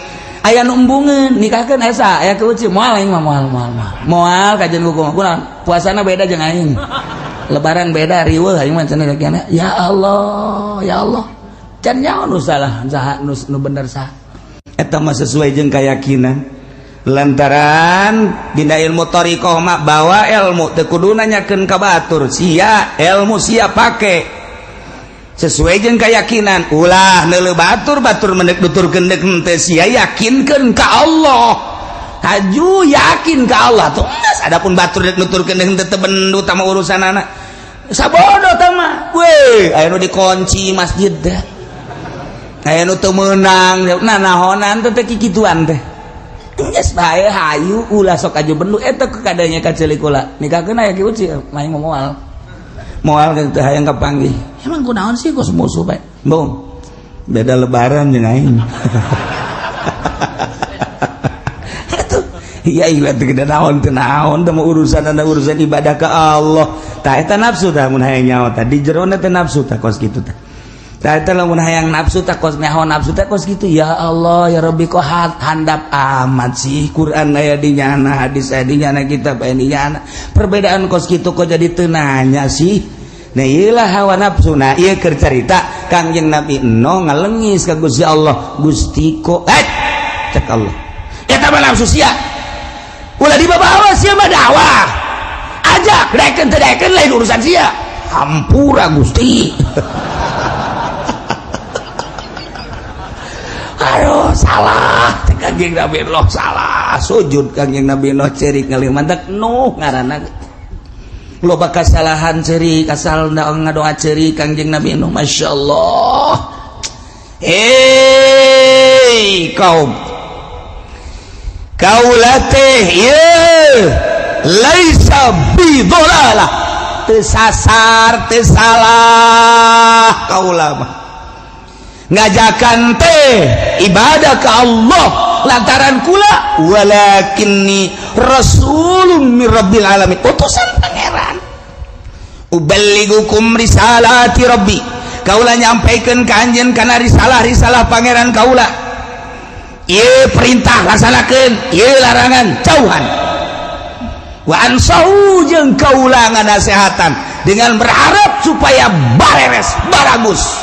Aya nu embungeun nikahkeun esa aya Ki Uci, moal aing mah, moal, moal, moal, moal kajian ku kumaha, puasana beda jeung aing, lebaran beda, riweuh aing mah cenah. Ya Allah, ya Allah, can nyaho nu salah saha, nu bener saha. Eta mah sesuai jeung keyakinan, lantaran dina ilmu thariqah mah bawa ilmu teu kudu nanyakeun ka batur. Sia ilmu sia pake sesuai jeung keyakinan, ulah neuleuh batur. Batur mendek nuturkeun deuk henteu, sia yakinkeun ka Allah, haju yakin ka Allah tuh geus. Adapun batur dek nuturkeun deuk henteu, teu bendu tama urusanana, sabodo tama we. Aya nu dikunci masjid teh, aya nu teu meunang, nah nahonan teh teh kikituan teh. Geus bae, hayu, ulah sok aju bendu. Eta kadanya ka ceulik kula nikahkeun aya Ki Uci, main moal, moal teh hayang kapanggih. Emang kunaon sih kos musuh bae? Bung, beda lebaran jeung aing. Atuh iya iya teu gede naon, teu naon teh urusan ada urusan ibadah ke Allah. Tah, eta nafsu tah, mun hayang nyaho tah di jerona teh nafsu tah kos kitu tah. Tah, eta lamun hayang nafsu tah kos nyaho nafsu teh kos kitu. Ya Allah, ya Rabbi, kok handap amat sih? Quran aya di nyana, hadis aya di nyana, kitab aya di nyana, perbedaan kos kitu kok jadi teu nanya sih? Nah, iyalah hawa nafsu. Nah, ieu keur carita Kangjeng Nabi Nuh ngalengis ka Gusti Allah, "Gusti, kok?" Eh, cek Allah, "Eta mah nafsu sia, ulah dibawa sia mah. Dakwah ajak, daekeun teu daekeun lain urusan sia." "Hampura, Gusti." "Aduh, salah," cek Kangjeng Nabi Nuh, "salah." Sujud Kangjeng Nabi Nuh, cerik ngalih. Mantak Nuh ngaranna loba kasalahan, cerik asal ngadoa cerik Kangjeng Nabi Nuh. Masya Allah. Hei kaum, kaula teh ieu laisa bidolalah, teu sasar, teu salah. Kaula mah ngajakan teh ibadah ke Allah lantaran kula walakinni rasulun min rabbil alamin, utusan Pangeran. Uballigukum risalati rabbi, kaula nyampaikan ka anjeun kana risalah-risalah Pangeran kaula. Ieu perintah laksanakeun, ieu larangan jauhan. Wa ansahu, jeung kaula nganasehatan dengan berharap supaya bareres, baragus.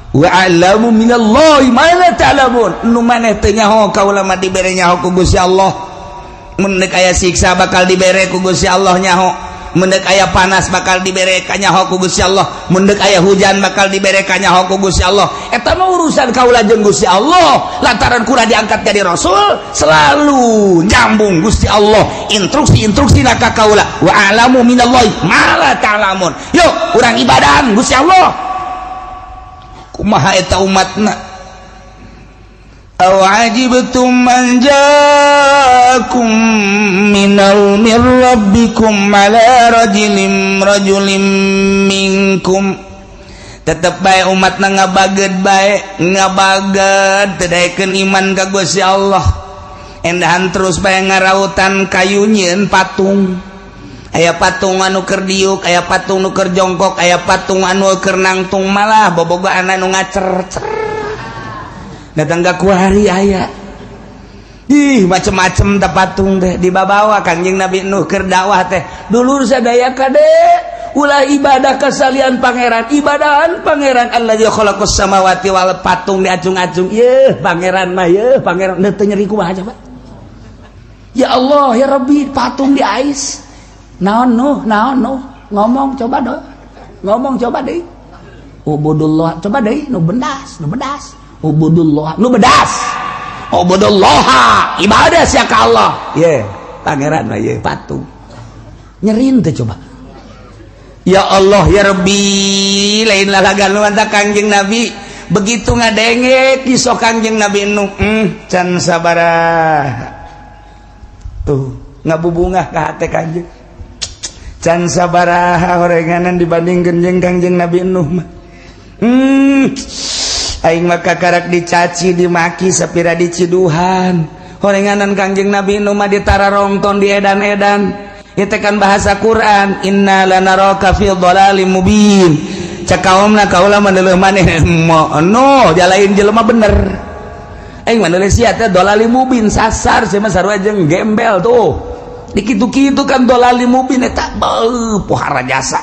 Wa a'lamu minallahi ma la ta'lamun, nu maneh teu nyaho, kaula mah dibere nyaho ku Gusti Allah. Mun deuk aya siksa bakal dibere ku Gusti Allah nyaho, mun deuk aya panas bakal dibere kanyaho ku Gusti Allah, mun deuk aya hujan bakal dibere kanyaho ku Gusti Allah. Eta mah urusan kaula jeung Gusti Allah, lantaran kula diangkat jadi rasul selalu nyambung Gusti Allah instruksi-instruksi ka kaula. Wa a'lamu minallahi ma la ta'lamun. Yuk, urang ibadahan Gusti Allah. Kumaha eta umatna? Aw ajibtum an jaakum minal min rabbikum ala rajulin minkum. Tetep bae umatna ngabaged bae, ngabaged, teu daekeun iman ka Gusti Allah. Endahan terus bae ngarautan kayu, nyieun patung. Aya patung anu keur diuk, aya patung nu keur jongkok, aya patung anu keur nangtung, malah bobogaan anu ngacer-cer. Datang ka kuari aya ih macem-macem teh patung teh dibabawa. Kanjeng Nabi Nuh keur dakwah teh, "Dulur sadaya, kade, ulah ibadah kasalian Pangeran, ibadahan Pangeran allazi khalaqas samawati wal." Patung diacung-acung, "Yeuh Pangeran mah, yeuh Pangeran." Teu nyeri kumaha coba? Ya Allah, ya Rabbi, patung diais. Naon, Nuh? Naon, Nuh? Ngomong coba dong, ngomong coba deh. Ubudullah coba deh, nu bendas, nu bedas. Ubudullah, nu bedas. Ubudullah, ibadah sia ka Allah. Ye, pangeran mah ye patung. Nyerin teh coba. Ya Allah ya Rabbi, lain lalagan lu manta Kangjeng Nabi begitu ngadenge kisah Kangjeng Nabi Nuh, can sabaraha tuh ngabubungah ka hate Kangjeng, can sabaraha horenganan dibandingkeun jeung Kangjeng Nabi Nuh mah. Aing mah kakarak dicaci, dimaki, sapira diciduhan. Horenganan Kangjeng Nabi Nuh mah ditararongton, di edan-edan. Itu kan bahasa Quran, inna lanaraka fi dhalalim mubin. Cek kaumna, kaula mah neuleuh maneh no jalain jelema bener. Aing mah neuleuh sia teh dhalalim mubin, sasar sia mah, sarua jeung gembel tuh. Dikitu-kitu kan dhalalim mubin eta, beuh, pohara jasa.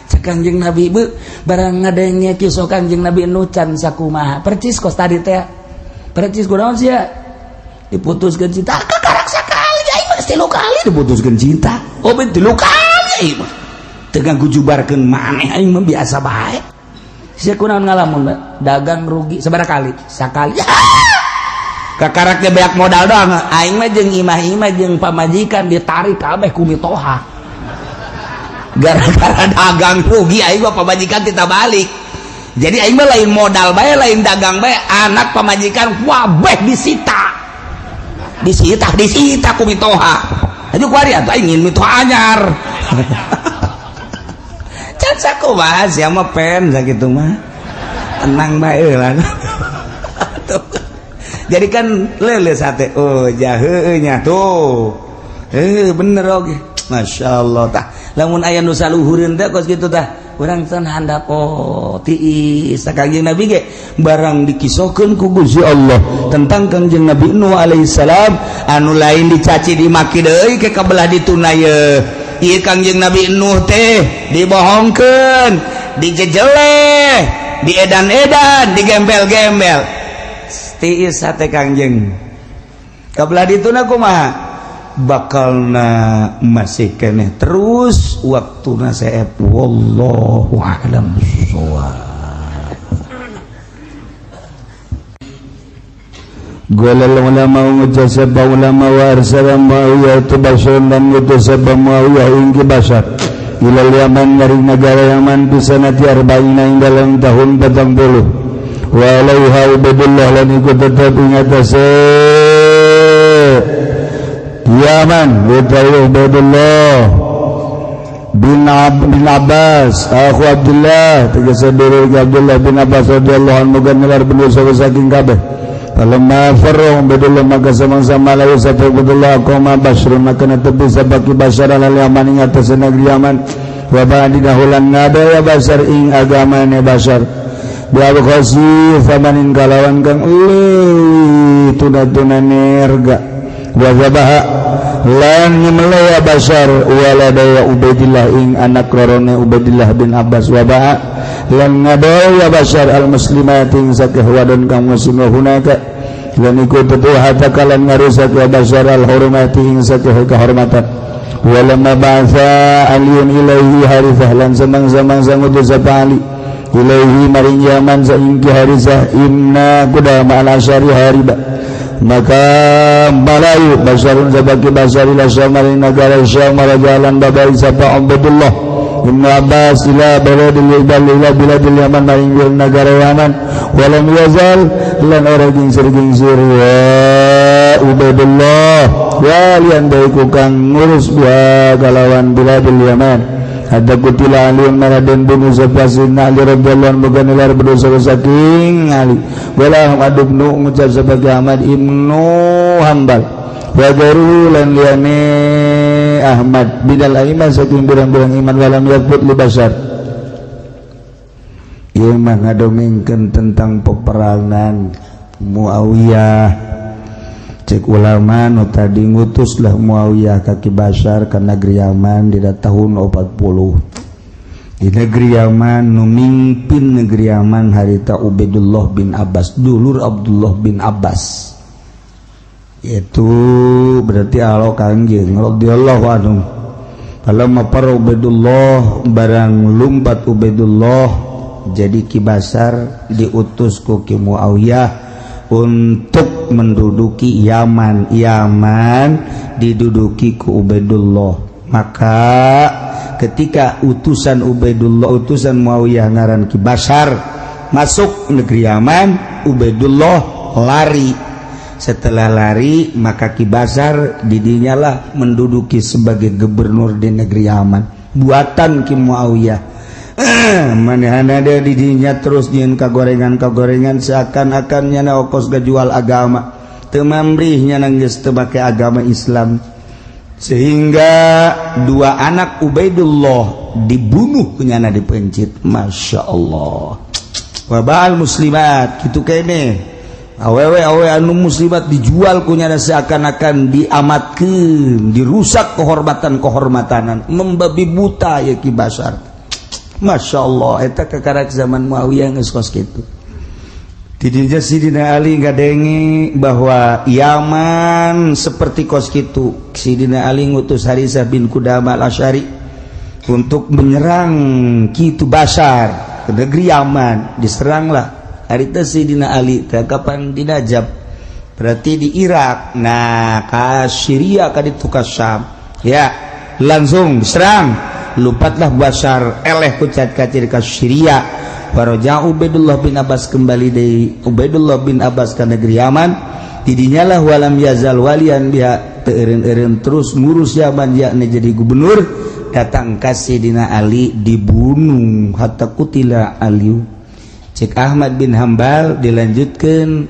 Cek Kangjeng Nabi, beu, barang ngadenge kisah Kangjeng Nabi Nuh can sakumaha percis kos tadi teh, percis. Kunaon sia diputuskeun cinta? Kakarak sakali, aing mah tilu kali diputuskeun cinta. Oh, ben tilu kali aing mah teu ngagujubarkeun maneh, aing mah biasa bae. Sia kunaon ngalamun? Mbak, dagang rugi sabaraha kali? Sakali. Kakarak ge beak modal doang. Aing mah jeung imah-imah jeung pamajikan ditarik kabeh ku mitoha gara-gara dagang rugi. Aing mah pamajikan kita balik, jadi aing mah lain modal bae, lain dagang bae, anak, pamajikan wabeh disita, disita, disita ku mitoha. Aja kuari atuh aing ingin mitoha anyar. Can sakumaha sia mah pen sakitu mah, tenang bae lah. Jadi kan lele sate, oh jahe nya tuh, eh, bener oge. Masya Allah tah, lamun aya nu saluhureun teh kos kitu tah, urang teh handap. Oh, tiis Kangjeng Nabi ge barang dikisohkeun ku Gusti Allah tentang Kangjeng Nabi Nuh alaihissalam anu lain dicaci dimaki deui ke kabelah dituna ye. Ieu Kangjeng Nabi Nuh teh dibohongkeun, dijejeleh, diedan-edan, digembel-gembel. Tiis hate Kangjeng. Kabelah dituna kumaha bakalna masih keneh terus waktuna seep. Wallahu a'lam bissawab. Qala ulama, ngucap sapa ulama, wa arsala Muawiyah tu Bashar, dan ngutus sapa Muawiyah ing ki Bashar, ilal Yaman maring negara Yaman, fi sanati arba'ina ing dalam tahun 40, wa alaiha Ubaidullah, lan iku tetep ing atase Yaman utawi Ubaidullah bin Abbas, akhu Abdullah, tegese dulur Abdullah bin Abbas radhiyallahu anhu, muga nilar bener saking kabeh. Falamma farra Ubaidullah, maka samangsa malayu sapa Ubaidullah, qama Basyrun, maka netepi sapa ki Basyar, alal Yaman ing atase negeri Yaman, wa ba'dina hulan ngada ya Basyar ing agamane Basyar, bi abkhasi thamanin kalawan kang leuwih tuna-tuna nerga, wa zabaha lan nyembelih ya Basyar walada ya Ubaidillah ing anak lorone Ubaidillah bin Abbas, wa ba'a lan ngadol ya Basyar al muslimat ing sakeh wadon kang muslim, wa hunaka lan iku tetu hatta kalan ngarusak ya Basyar al hurmati ing sakeh kehormatan. Walamma ba'atha Aliun ilaihi Harithah, lan samang-samang ngutus sapa Ali ilaihi maring Yaman saing ki Harithah ibna Qudamah al Asyari hariba, maka malayu Basyarun sabaki Basyar ila Syam maring negara Syam, jalan babai sapa Abdullah Ibnu Abbas ila baladil ila biladil Yaman maring negara Yaman. Walam yazal, lan ora gingsir-gingsir ya Ubaidullah walian baiku kang ngurus biha kalawan biladil Yaman, hatta kutila Ali maraden bunuh sapa Sayyidina Ali radhiyallahu anhu, muga nilar berdosa saking Ali. Wala Ahmad ibnu, ngucap sebagai Ahmad ibnu Hambal, wa gairuhu lan liyane Ahmad bidal aiman saking birang-birang iman. Walam yakbut li Basyar. Ieu mah ngadongengkeun tentang peperangan Muawiyah. Cek ulama nu tadi, ngutuslah Muawiyah ka Ki Basyar ka negeri Yaman di tahun 40. Di negeri Yaman, nu mimpin negeri Yaman harita Ubaidullah bin Abbas, dulur Abdullah bin Abbas, itu berarti alo Kangjeng radhiyallahu anhu. Falamma farra Ubaidullah, barang lumpat Ubaidullah, jadi Ki Basar diutus ku Ki Muawiyah untuk menduduki Yaman. Yaman diduduki ku Ubaidullah. Maka ketika utusan Ubaidullah, utusan Muawiyah ngaran Ki Basar masuk negeri Yaman, Ubaidullah lari. Setelah lari, maka Ki Basar didinyalah menduduki sebagai gubernur di negeri Yaman buatan Ki Muawiyah. Manehana ada didinya terus nyieun kagorengan kagorengan, seakan-akan nyana okos gajual agama, teu mamrih nyana geus teu make agama Islam, sehingga dua anak Ubaidullah dibunuh nyana, dipencit. Masya Allah. Wabal muslimat gitu kene, awewe awewe anu muslimat dijual ku nyana, seakan-akan diamatkeun, dirusak kehormatan kehormatanan, membabi buta ya Ki Basar. Masya Allah, eta kakarak zaman Muawiyah geus kos kitu. Tidinya Sidina Ali ngadenge bahwa Yaman seperti kos kitu. Sidina Ali ngutus Harisah bin Kudama al-Asy'ari untuk menyerang Kitu Basar ke negeri Yaman. Diseranglah hari itu Sidina Ali teh kapan di Najab, berarti di Irak. Nah, ka Syria, ka ditu, ka Syam ya, langsung diserang. Lupatlah Basar, eleh kucat kacir ka Syria. Waraja Ubaidullah bin Abbas, kembali dari Ubaidullah bin Abbas ke negeri Yaman. Tidinyalah walam yazal walian biha, teu eureun-eureun terus ngurus Yaman, yakni jadi gubernur. Datang ka Sidina Ali, dibunuh, hatta qutila Ali. Cek Ahmad bin Hambal dilanjutkan.